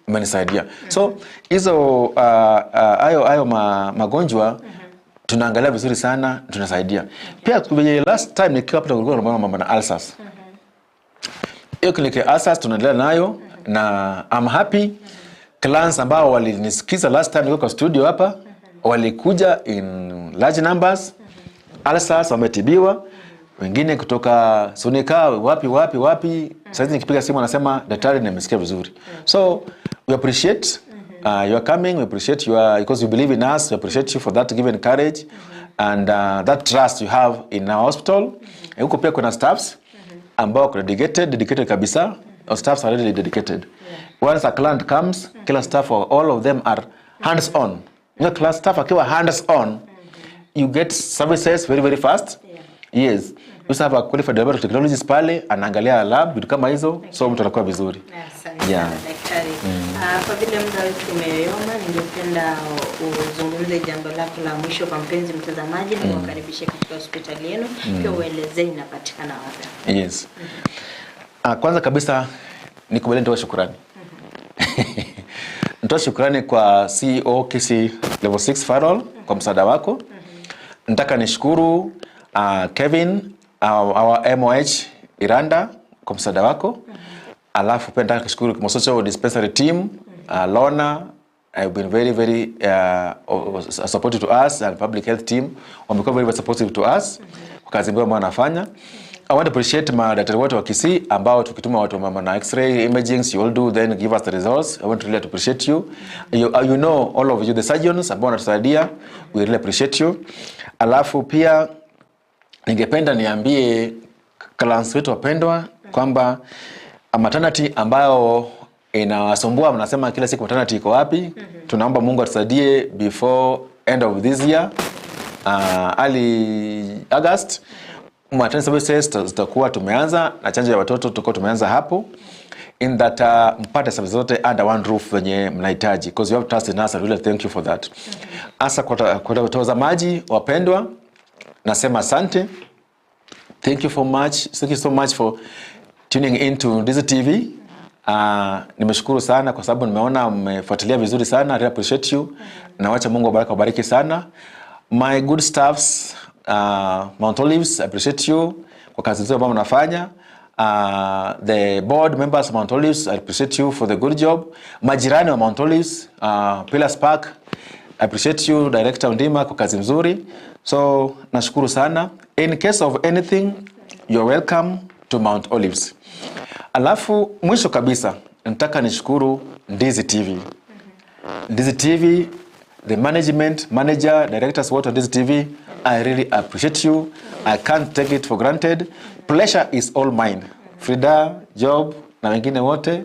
umenisaidia." So hizo hayo magonjwa tunaangalia vizuri sana, tunasaidia. Pia kwenye last time nikiwa hapa tulikuwa tunaona mambo na ulcers. Hiyo kliniki ya ulcers tunaendelea nayo na I'm happy clients ambao walinisikiza last time nilikuwa kwa studio hapa walikuja in large numbers. Ulcers wametibiwa, wengine kutoka Sunika, wapi wapi wapi. Sasa nikipiga simu anasema, "Daktari, nimesikia vizuri." So we appreciate you are coming, we appreciate you are, because you believe in us, we appreciate you for that given courage. And that trust you have in our hospital. Huko pia kuna staffs ambao wako dedicated kabisa. Our staffs are really dedicated. Once a client comes, kila staff, all of them are hands on. You know, class staff akiwa hands on, you get services very very fast. Yes. We also have a qualified laboratory technologist pale anaangalia lab, vitu kama hizo, so mtu anakuwa vizuri. Asante Yeah. sana daktari. Kwa vile muda wetu umeyoyoma, ningependa uzungumze jambo lako la mwisho kwa mpenzi mtazamaji na uwakaribishe katika hospitali yenu, pia uelezee inapatikana wapi. Yes. Kwanza kabisa nikubali nitoe shukrani. Nitoe shukrani kwa CEO Kisii Level 6 Farol kwa msaada wako. Nataka nishukuru Kevin, our MOH Iranda kwa msaada wako. Alafu pia nataka kushukuru Kimosocho Dispensary team, Lona have been very very supportive to us, and public health team wamekuwa very very supportive to us kwa kazi ambayo wanafanya. I want to appreciate madaktari wote wa Kisii ambao tukituma watu mama na x-ray imagings, you all do then give us the results. I want to really appreciate you. You know, all of you, the surgeons ambao wanatusaidia, we really appreciate you. Alafu pia ningependa niambie clients wetu wapendwa kwamba maternity ambayo inawasumbua, mnasema kila siku maternity iko wapi? Tunaomba Mungu atusaidie before end of this year, early August, maternity services zitakuwa tumeanza na chanjo ya watoto tutakuwa tumeanza hapo, in that mpate services zote under one roof venye mnahitaji, because you have trust in us. I really thank you for that. Hasa kwa watazamaji wapendwa, nasema asante. Thank you for much. Thank you so much for tuning in to Ndizi TV. Nimeshukuru sana kwa sababu nimeona mmefuatilia vizuri sana. I really appreciate you. Na wacha Mungu abariki abariki sana. My good staffs, Mount Olives, I appreciate you kwa kazi nzuri ambayo mnafanya. The board members of Mount Olives, I appreciate you for the good job. Majirani wa Mount Olives, Pillars Park, I appreciate you, Director Ndima, kwa kazi nzuri. So nashukuru sana. In case of anything, you're welcome to Mount Olives. Alafu mwisho kabisa nataka nishukuru Ndizi TV. Ndizi TV, the management, manager, directors wote wa Ndizi TV, I really appreciate you. I can't take it for granted. Pleasure is all mine. Frida, Job na wengine wote,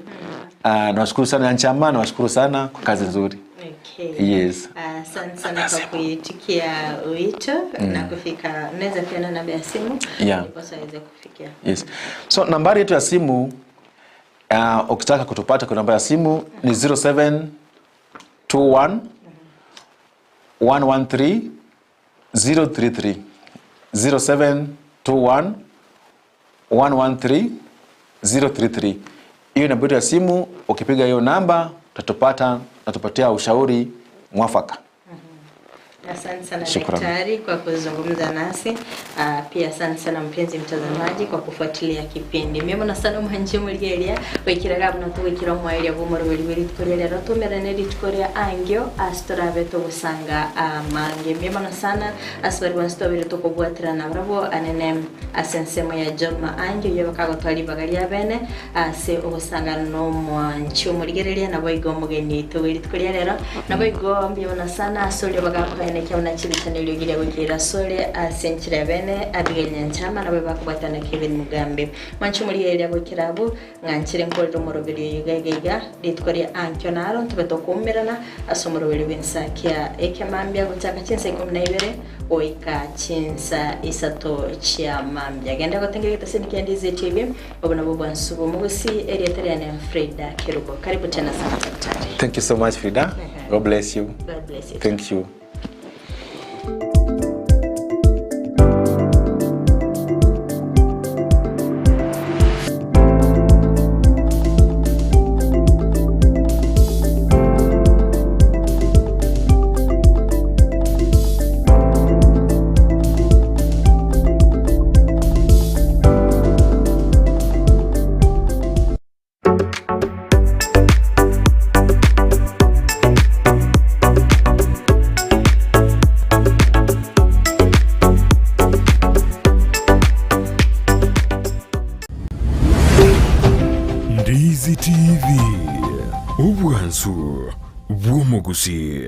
nawashukuru sana Nchama, nawashukuru sana kwa kazi nzuri. Okay. Yes. Asante sana kwa kuitikia wito na kufika. Unaweza pia na namba ya simu ndiposa aweze kufikia. Yes. So nambari yetu ya simu, ukitaka kutupata kwa namba ya simu ni 0721 113 033, 0721 113 033. Hiyo namba yetu ya simu, ukipiga hiyo namba utatupata na tupatia ushauri mwafaka. Asante sana Shukrani. daktari kwa kuzungumza nasi. Pia asante sana mpenzi mtazamaji kwa kufuatilia kipindi. Mimi na sana mwanji mulielia wikiraga buno tuwikira mwaelia bumoro buli buli tukoria lero tumerane litukoria angio asitorabe tugusanga amange. Mimi na sana asibari bansitobire tukobwatira na bravo anene asensemo ya John Maangio yo bakagotwari bagaria bene ase ogusanga no mwanchi omuligereria nabo igo mugeni tuwiri tukoria lero nabo igo mbiona sana asolio bagakoene kiona chibitane lyogiria gwikira sole asenchira bene Abigail Nyanchama nabo bakubwatana Kevin Mugambe mwanchi omuligereria gwikirabu ng'anchire nkorero omoroberi oyo igaiga rituko ria ankio naro tube tokuumerana ase omoroberi bw'ensakia ekemambia gochaka chinsa 12 goika chinsa 3 chia mambia genda gotengera giteseni kia Ndizi TV obo nabo bwansubu mugusi area teriane Frida Kerubo. Karibu tena sana daktari. Thank you so much, Frida. God bless you. God bless you. Thank you. Ndizi TV, obwansu bw'omugusi.